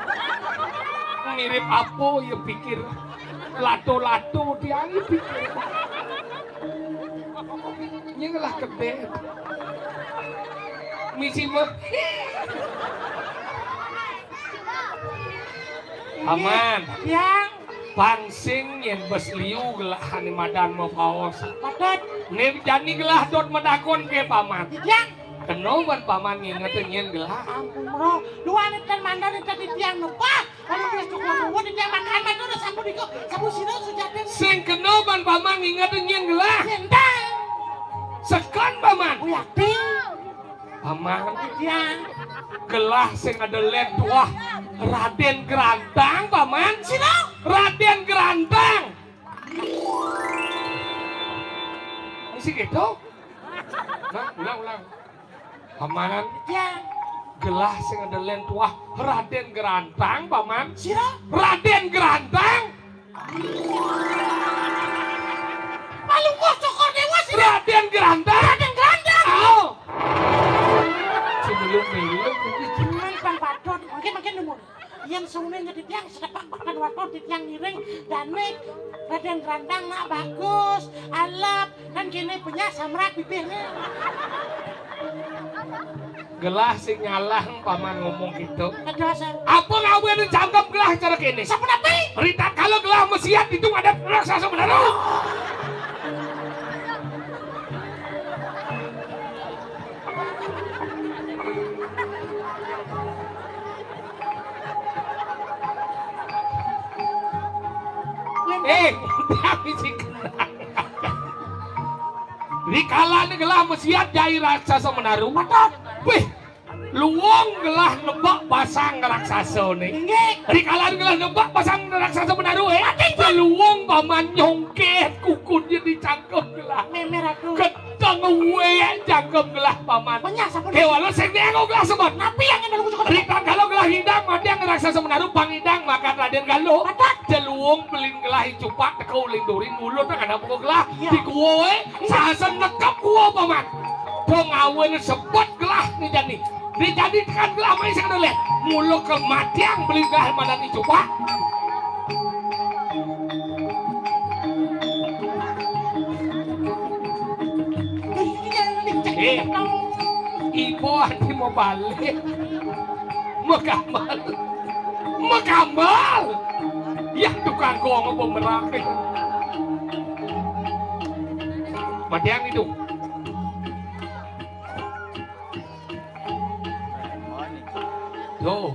Mirip apa ya pikir. Lato-lato dia ini pikir. Nying lah kedek. Misi mah. Aman. Yang Pansing yen bes liu gelah ane madan mau paos. Patut. Ne jani gelah dot medakon ke Paman. Yang Keno ban Paman nginget nyen gelah. Ampun, Bro. Dua ne kan mandan tadi tiang nepah. Kalau dia cukup ruwet dia makan mah udah sapu diko, sapu sira sujate. Sing kena ban Paman nginget nyen gelah. Ngendang. Sekan Paman. Uyati. Paman. Iya. Gelah sing ada led wah Raden Gerantang Paman. Sira. Raden Gerantang. Mesti gitu. Nah, ulang ulang. Paman. Ya. Gelah sing ada len tuah Raden Gerantang, Paman. Sira? Raden Gerantang. Palungguh Cokor Dewa sira. Raden Gerantang. Raden Gerantang. Oh. Sebelum belum. Cuman Bang Badut, mungkin mungkin nemu. Yen suwene nyedhi tiang setepak pakan waton titiang ngiring danik Raden Grandang nak bagus, alap, kan kene penyak samrak bibirnya. Gelah sing nyalah paman ngomong gitu. Kedasan. Apa ngawen jangkep gelah cara kene? Sapenapi? Rita kalau gelah mesiat itu ada raksasa menaruh. Eh, tapi si kenal. Rikala ni gelah mesiat jai raksasa menaruh. Wih, luwung gelah nebak pasang raksasa ni. Inggih. Rikala ni gelah nebak pasang raksasa menaruh, eh. Luwung paman nyongket kukun jadi cangkem gelah. Memer aku. Ketang wek cangkem gelah paman. Penyah sampun. Kewala sing dianggo gelah sebab. Napi yang ada lucu. Rikala gelah hidang mati yang raksasa menaruh pangidang makan Raden Galuh. Adat. Jeluwung pelin gelah icupak teka uling during mulut nang anak buka gelah. Iya. Di gua, eh, sasen nekep gua paman. Dong awen sebet gelah ni jani. Ni jani tekan gelah main sing dole. Mula kematian pelin gelah madan icupak. Eh, ibu hati mau balik. Mekambal. Mekambal. Ya tukang gong apa merak. Matiang itu. Tuh.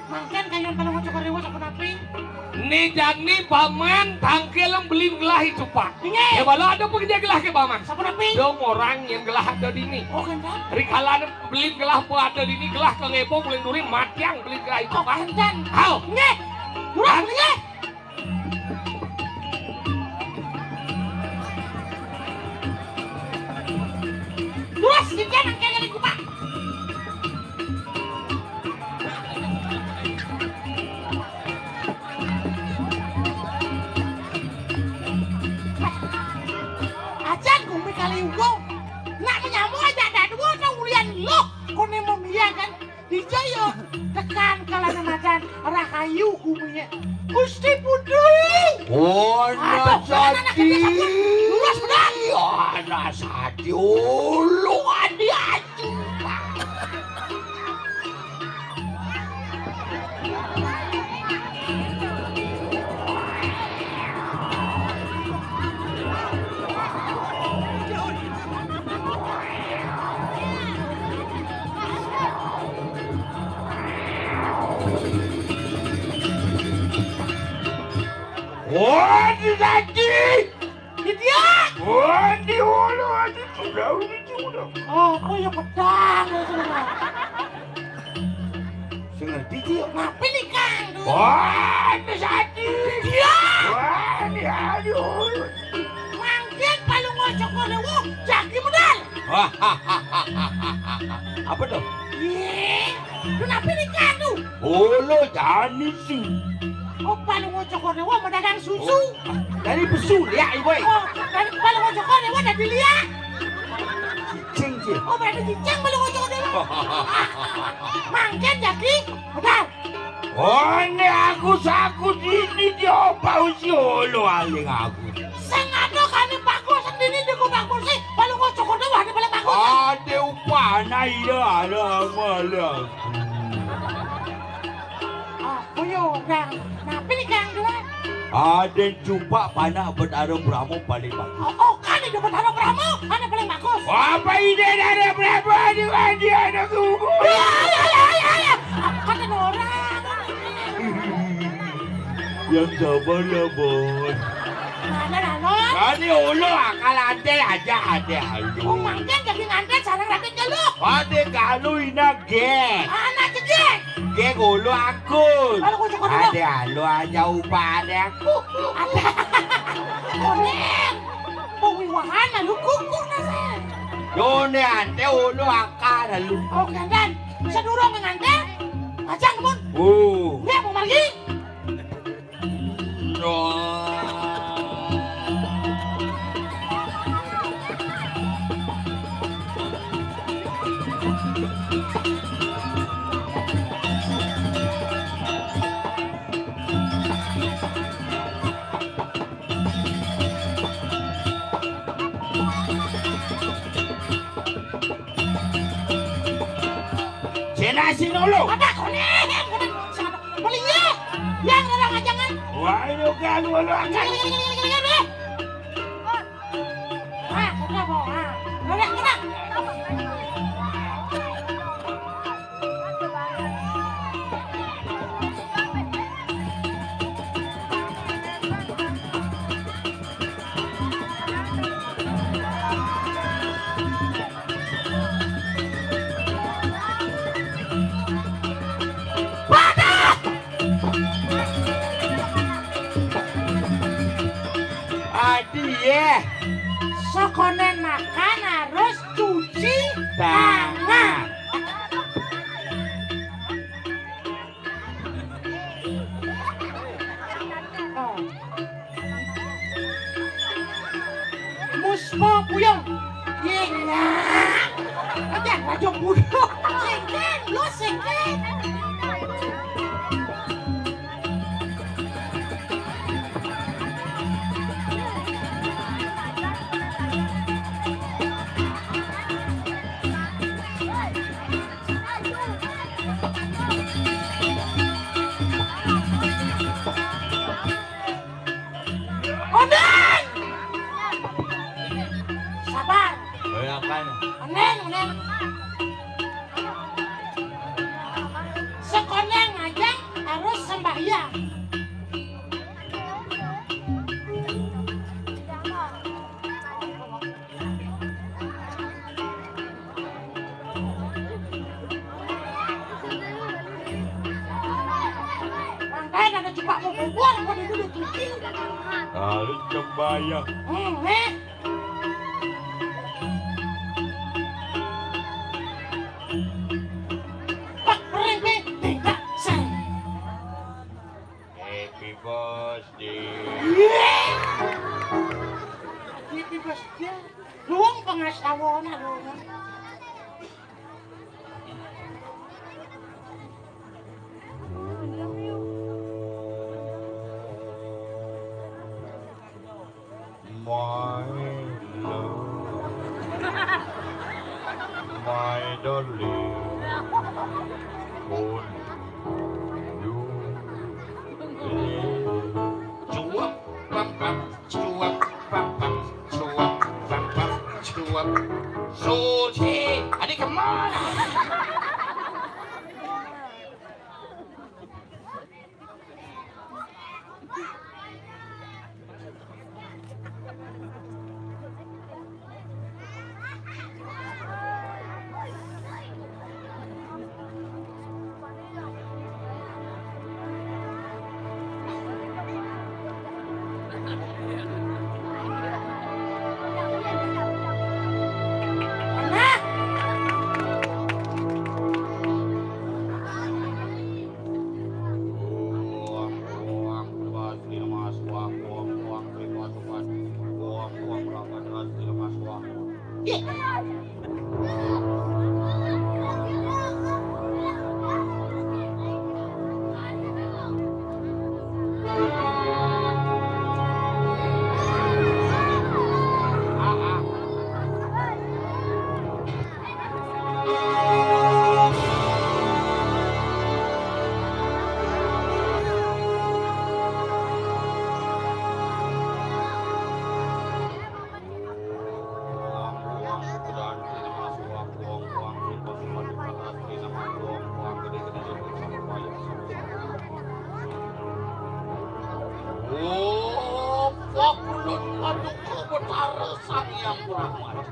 Mangkin kayun Palungguh Cokor Dewa sapunapi? Ni jani paman tangkil belin gelah itu, Pak. Inggih. Ya, bala ada pekerja gelah ke paman. Sapunapi? Dong orang yang gelah ada di ni. Oh, kan, Pak? Rikala belin gelah apa ada di ni, gelah ke ngebong belin duri, matiang belin gelah itu, Pak. Oh, kan, Pak? Hau. Inggih. Durus, inggih. Durus, sitian nang kene di kupa. Acan gumi kali ugo. Nak menyamu aja dadua tau ulian lo. Kone memia kan. Dijaya tekan kalana madan rahayu guminya. Gusti Putu. Oh, aduh, Nasadi. Lurus benar. Anak Sadi, ulu adi aju. Oh, di daging. Di dia. Oh, di ulu, di sudah, di sudah. Oh, oh, ya pedang, ya sudah. Sing ngerti, Ci? Napi ni, Kang? Wah, ini Sadi. Iya. Wah, ini aduh. Mangkin Palungguh Cokor Dewa, jagi medal. Apa tuh? Iya. Lu napi ni, Kang, tuh? Oh, lo jani sih. Oh, Palungguh Cokor Dewa mau dagang susu. Oh, dari besul ya, Ibu. Oh, dari Palungguh Cokor Dewa dari liak. Cicing, Ci. Oh, berarti cicing Palungguh Cokor Dewa. Mangkin jagi medal. Oh, ini aku saku sini dia bau si ulu aling aku. Sing ada kane bagus sendiri di kubang kursi, Palungguh Cokor Dewa ade paling bagus. Ade upana iya, ada amalan. Apa ya, Kang? Napi ni, Kang, dua? Ade cupak panak Betara Brahma paling bagus. Oh, oh, kan itu Betara Brahma, ade paling bagus. Apa ide dari Brahma di mandi anak kuku? Iya, iya, iya, iya, iya. Apa kata orang? Yang sabar ya, Bos. Mana, Ranon? Tadi ulu akal ade aja, ade alu. Oh, mangkin jadi nganten sareng Raden Galuh. Ade Galuh ina gek. Anak cegek. Gek ulu aku. Kalau kocok-kocok. Ade alu aja upah ade aku. Ada. Onen. Pewiwahan lalu kuku nasi. Yone ante ulu akal lalu. Oh, gandan. Sedurung nganten. Ajang, Bun. Oh. Dia mau margi. Cina sinulu. Ada konek. Beli ya. Yang orang ajangan. Wah, ini kan walu akan. Nah, udah, Bo. Nah, udah, udah. Aduh, ya. Sekonen makan harus cuci tangan. Musma puyeng. Iya. Aja raja budak. Singkir, lu singkir. Odang! Neng, neng. Sekolah ngajak harus sembahyang. Makanya ada coba mau bubur, mau duduk di. Lalu sembahyang. Hmm, eh. Pak, berhenti, tidak, sir. Happy birthday. Happy birthday. Luang pengasawana, luang. My love, my darling, only you. Cuap, pam, pam, cuap, pam, pam, cuap, pam, pam, cuap. Suci, adik kemana? Oh, pakulun paduka Betara Sang Hyang Brahma.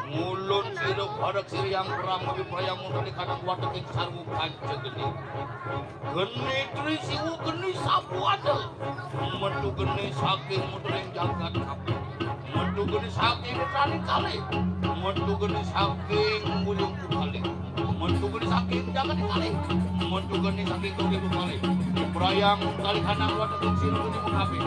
Ngulun sira barek Sang Hyang Brahma Wibrayang Mundali kanang watek ing sarwa panca geni. Geni Tri Siwa, geni Sabada. Metu geni saking mundering jagat kabeh. Metu geni saking netraning kalih. Metu geni saking mulya kalih. Metu geni saking jagat kalih. Metu geni saking turi kalih. Wibrayang Mundali kanang watek ing sira geni kabeh.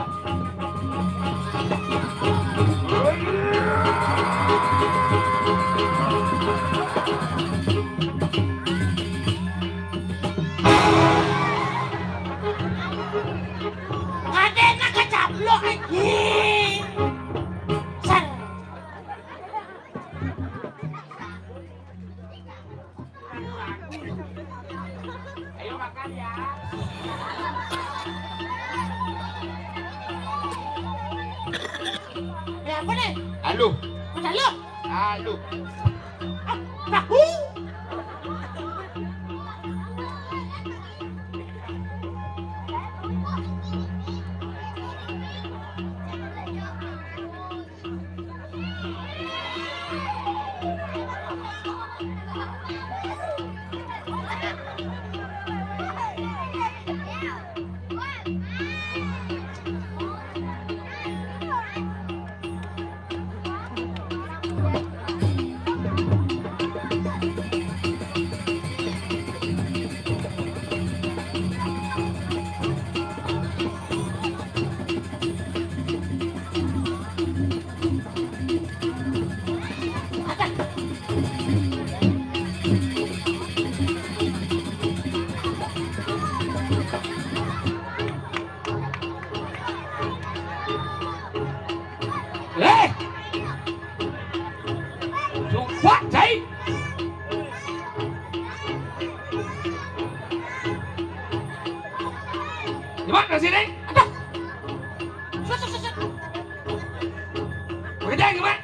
Kadene kecaplok iki. Ser. Ayo makan ya. Ya apa nih? Halo. Mas, halo. Halo. Ah, tahu. Eh! Sumpah, Cai. Gimana sini? Aduh. Sus, sus, sus, sus. Bekerja gimana?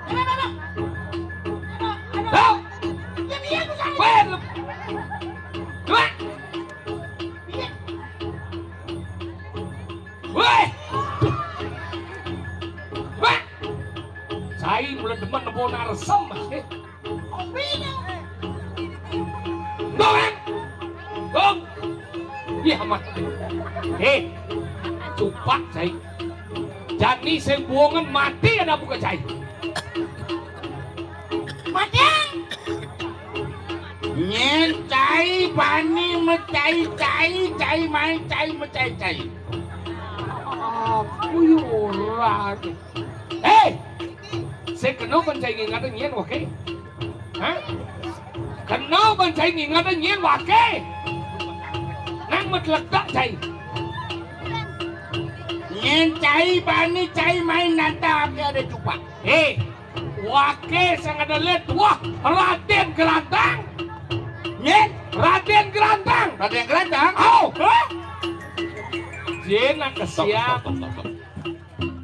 Apa, apa, apa? Demen nempo nak resem, Mas. Kopi dong. Dong, eh. Dong. Iya, Mas. Eh, cupak, cai. Jani sing buangan mati ada buka cai. Mati. Nyen cai bani mecai cai, cai main cai mecai cai. Aku yo ora. Hei! Sing kena ban cai ngingat nyen wake? Hah? Kena ban cai ngingat nyen wake? Nang metletak cai. Nyen cai bani cai main nanta ake ada cupak. Hei! Wake sing ada let wah Raden Gerantang. Nyen? Raden Gerantang. Raden Gerantang? Au! Hah? Jin nak kesiap.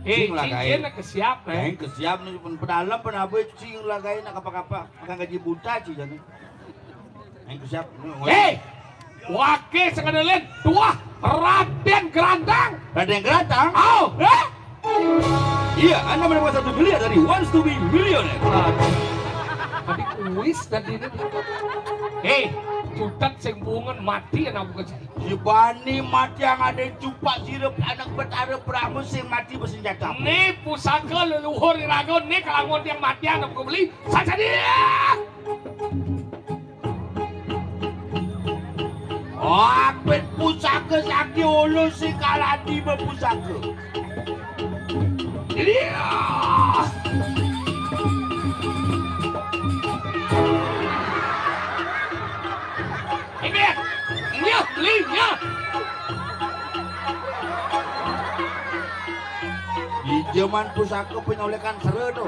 Eh, Cing lah, Cing, kain. Jin nak kesiap, eh. Kain kesiap ni pun pedalem pun abe Cing lah kain nak apa-apa. Makan gaji buta Cing jani. Kain kesiap. Hei! Wake sing ada lain, tuah Raden Gerantang. Raden Gerantang? Au! Eh? Iya, Anda mendapatkan satu miliar dari Wants to be Millionaire. Tapi kuis tadi ni. Eh, cutat sing bungan mati anak bukan saya. Si bani mati yang ada cupak sirep anak betara Brahma sing mati bersenjata. Ni pusaka leluhur iraga ni kelamun tiang mati anak bukan beli. Saja dia. Apit pusaka sakti ulu si kaladi bepusaka. Iya. Ini, ini, ini. Di zaman pusaka penyolekan sera tu.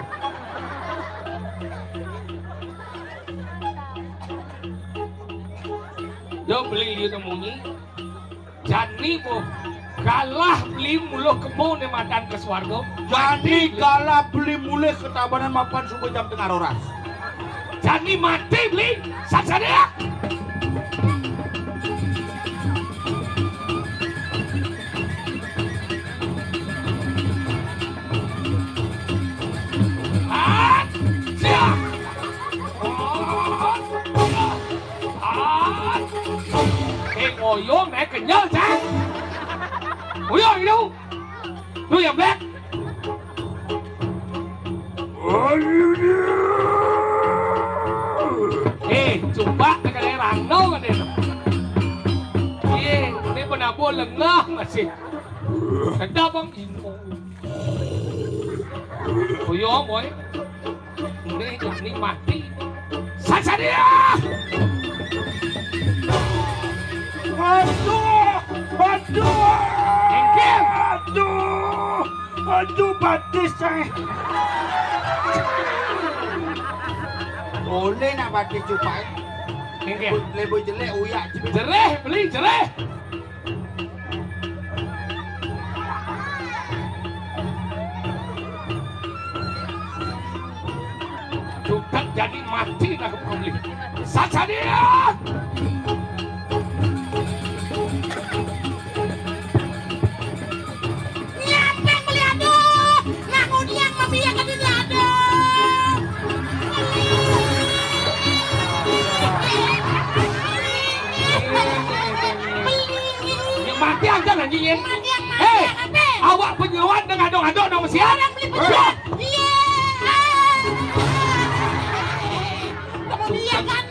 Yo beli dia tu munyi. Jani boh galah beli muluh kemo ne madan ke swarga. Jani galah beli mulih ke tabanan mapan suba jam tengah roras. Jani mati beli saksa dia. Ah, siap. Ah, eh, ngoyong naik kenyal, Cang. Ngoyong itu. Tu yang black. Eh, cuba tekan rano kan dia. Eh, ni penabur lengah masih. Sedap bang. Ngoyong, boy. Ini, ini mati. Saja dia. Aduh, aduh. Engkir. Aduh, aduh, batis saya. Boleh nak batis cupai? Engkir. Lebih jelek uyak. Jereh, beli jereh. Sudah jadi mati dah kembali. Saja dia. Nyapeng beli aduh, nak ngudiang mamiak ka dini aduh. Beli. Yang mati aja lagi ya. Mati yang mati. Hei, yang apa? Awak penyewan dengan aduk-aduk nama siapa? Orang beli penyewan. Iya. Kamu lihat kan?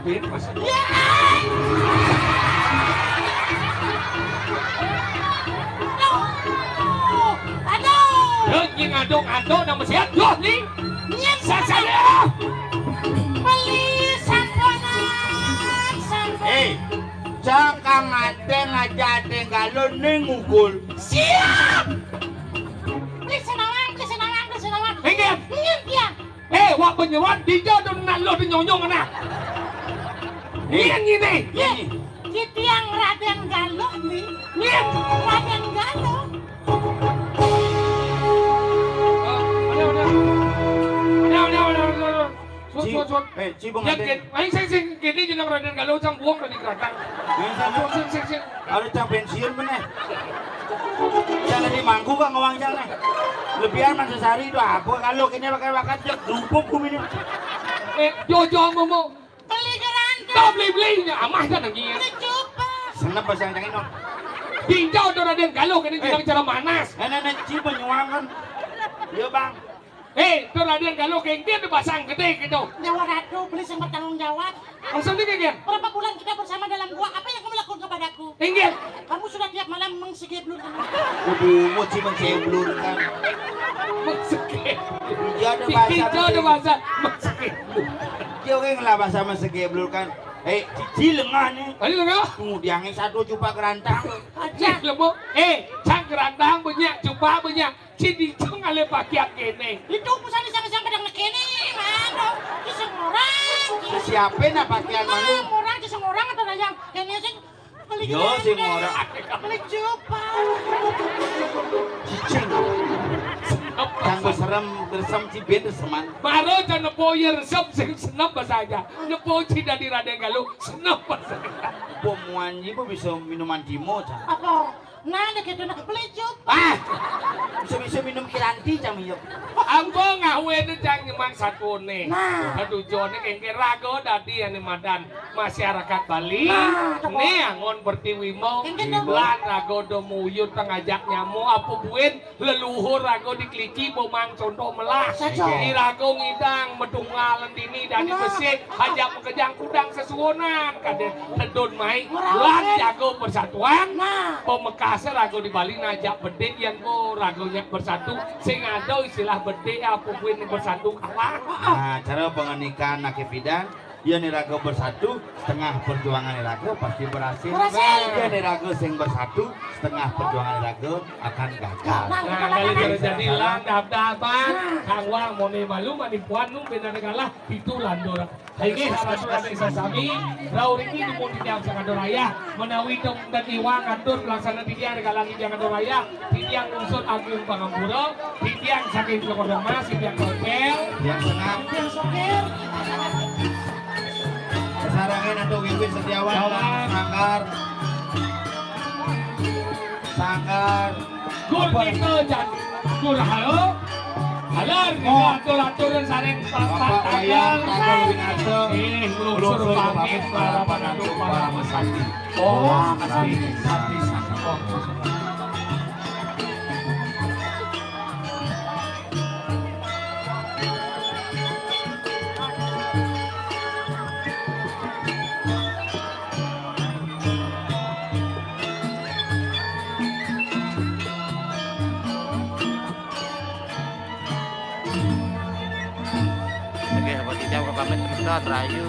Duit masih. Ya. Aduh. Aduh. Yo, nyi ngaduk-ngaduk nang mesiat. Yo, ni. Nyi sasada. Beli samponan. Samponan. Eh, cakang ateng aja ateng galon ning ngukul. Siap. Beli senawang, beli senawang, beli senawang. Inggih. Inggih, tiang. Eh, wak penyewan, dija tu nak lo tu nyonyong anak. Ni yang ini. Ye, kitiang Raden Galuh ni. Ni. Raden Galuh. Ada, ada. Ada, ada, ada, ada. Sun, sun, sun. Eh, ci bang. Ya, ada. Gen-, ayo, sing, sing, gini jeneng Raden Galuh, cang buang dari gerantang. Yang satu. Sing, sing, sing. Ada cang pensiun meneh. Jangan di mangku kok ngawang jangan. Lebihan masa sehari itu apa? Kalau kini pakai bakat, cek dupuk kumi ini. Eh, jojo ngomong. Beli gerantang. Tau beli-belinya, amah kan lagi. Beli cupas. Senep pasang cang ini. Tinjau tuh Raden Galuh, kini Eh. Jeneng cara manas. Nenek, nenek, ci menyuangan. Iya, Bang. Eh, tuh Raden Galuh, kengkir di pasang gede gitu. Nyawa Ratu, beli yang bertanggung jawab. Maksudnya kayak gini? Berapa bulan kita bersama dalam gua, apa yang kamu lakukan kepadaku? Inggih. Kamu sudah tiap malam mengsegeblur. Kudu mau ci mengseblur kan. Mengsegeblur. Iya, ada bahasa. Iya, ada bahasa. Mengsegeblur. Dia orang lah bahasa mengsegeblur kan. Eh, cici lengah nih. Tadi lengah? Tuh, dia yang satu cupak gerantang. Aja. Nih, lebo. Eh, cang gerantang banyak, cupak banyak. Ci dicong ale pakian kene. Itu pesan sama-sama pada ngekene. Aduh, ci sing orang. Siapa nak pakian malu? Orang, ci sing orang atau yang kene sing beli Yo, sing orang. Beli cupak. Cicing. Kang serem, gersem, ci ben seman. Baru aja nepo ya resep sing senep bahasa aja. Nepo ci dari Raden Galuh, senep bahasa aja. Pemuan ji bisa minuman timo, cang. Apa? Nah, ada gitu, nah, beli cupak. Ah, bisa-bisa minum kiranti, cang, iya. Ambo ngawe itu cang nyemak satu nih. Nah. Aduh, jone kengke rago dadi ane madan masyarakat Bali. Nah, temu. Nih, angon pertiwi mau. Kengke dong. Lan rago do muyut pengajak nyamu, apa buin leluhur rago dikliki, bomang contoh melah. Saja. Irago ngidang, medungal dini, dadi Nah. Besik, aja mekejang kudang sesuonan, kade tedun mai, Ngerawe. Lan jago persatuan, Nah. Pemekase rago di Bali najak bedik, yang ko rago nyak bersatu, sing ada istilah bedik, apa buin bersatu kalah. Nah, cara penganikan nake bidan, ya ni rago bersatu, setengah perjuangan ni rago pasti berhasil. Berhasil. Ya ni rago sing bersatu, setengah perjuangan ni rago akan gagal. Nah, Nah, kita kali lakukan. Terjadi Salah. Lan dap-dapan, Nah. Kang Wang, mone malu, manipuan, nu beda negara, itu landur. Inggih, sahabat-sahabat sami, rau riki dumun titiang sakadaya raya, menawi tong dan iwang atur pelaksana titiang di kalangan titiang atur raya, titiang unsur agung pangampura, titiang saking Kekodong Mas, titiang hotel. Yang senang. Titiang sopir. Sarangin atau Wiwit Setiawan, Selamat. Sanggar. Sanggar. Gur Apa? Kita jan gur halo. Halar Oh. Atur-aturan saring Bapak papat Wayan, tagal. Tagal Winata. Eh, nglungsur Nglungsur pamit pamit para para panandung para mesati. Om Om Santi, Santi, Santi. Santi. Om. Oke, buat kita pamit terus, rahayu.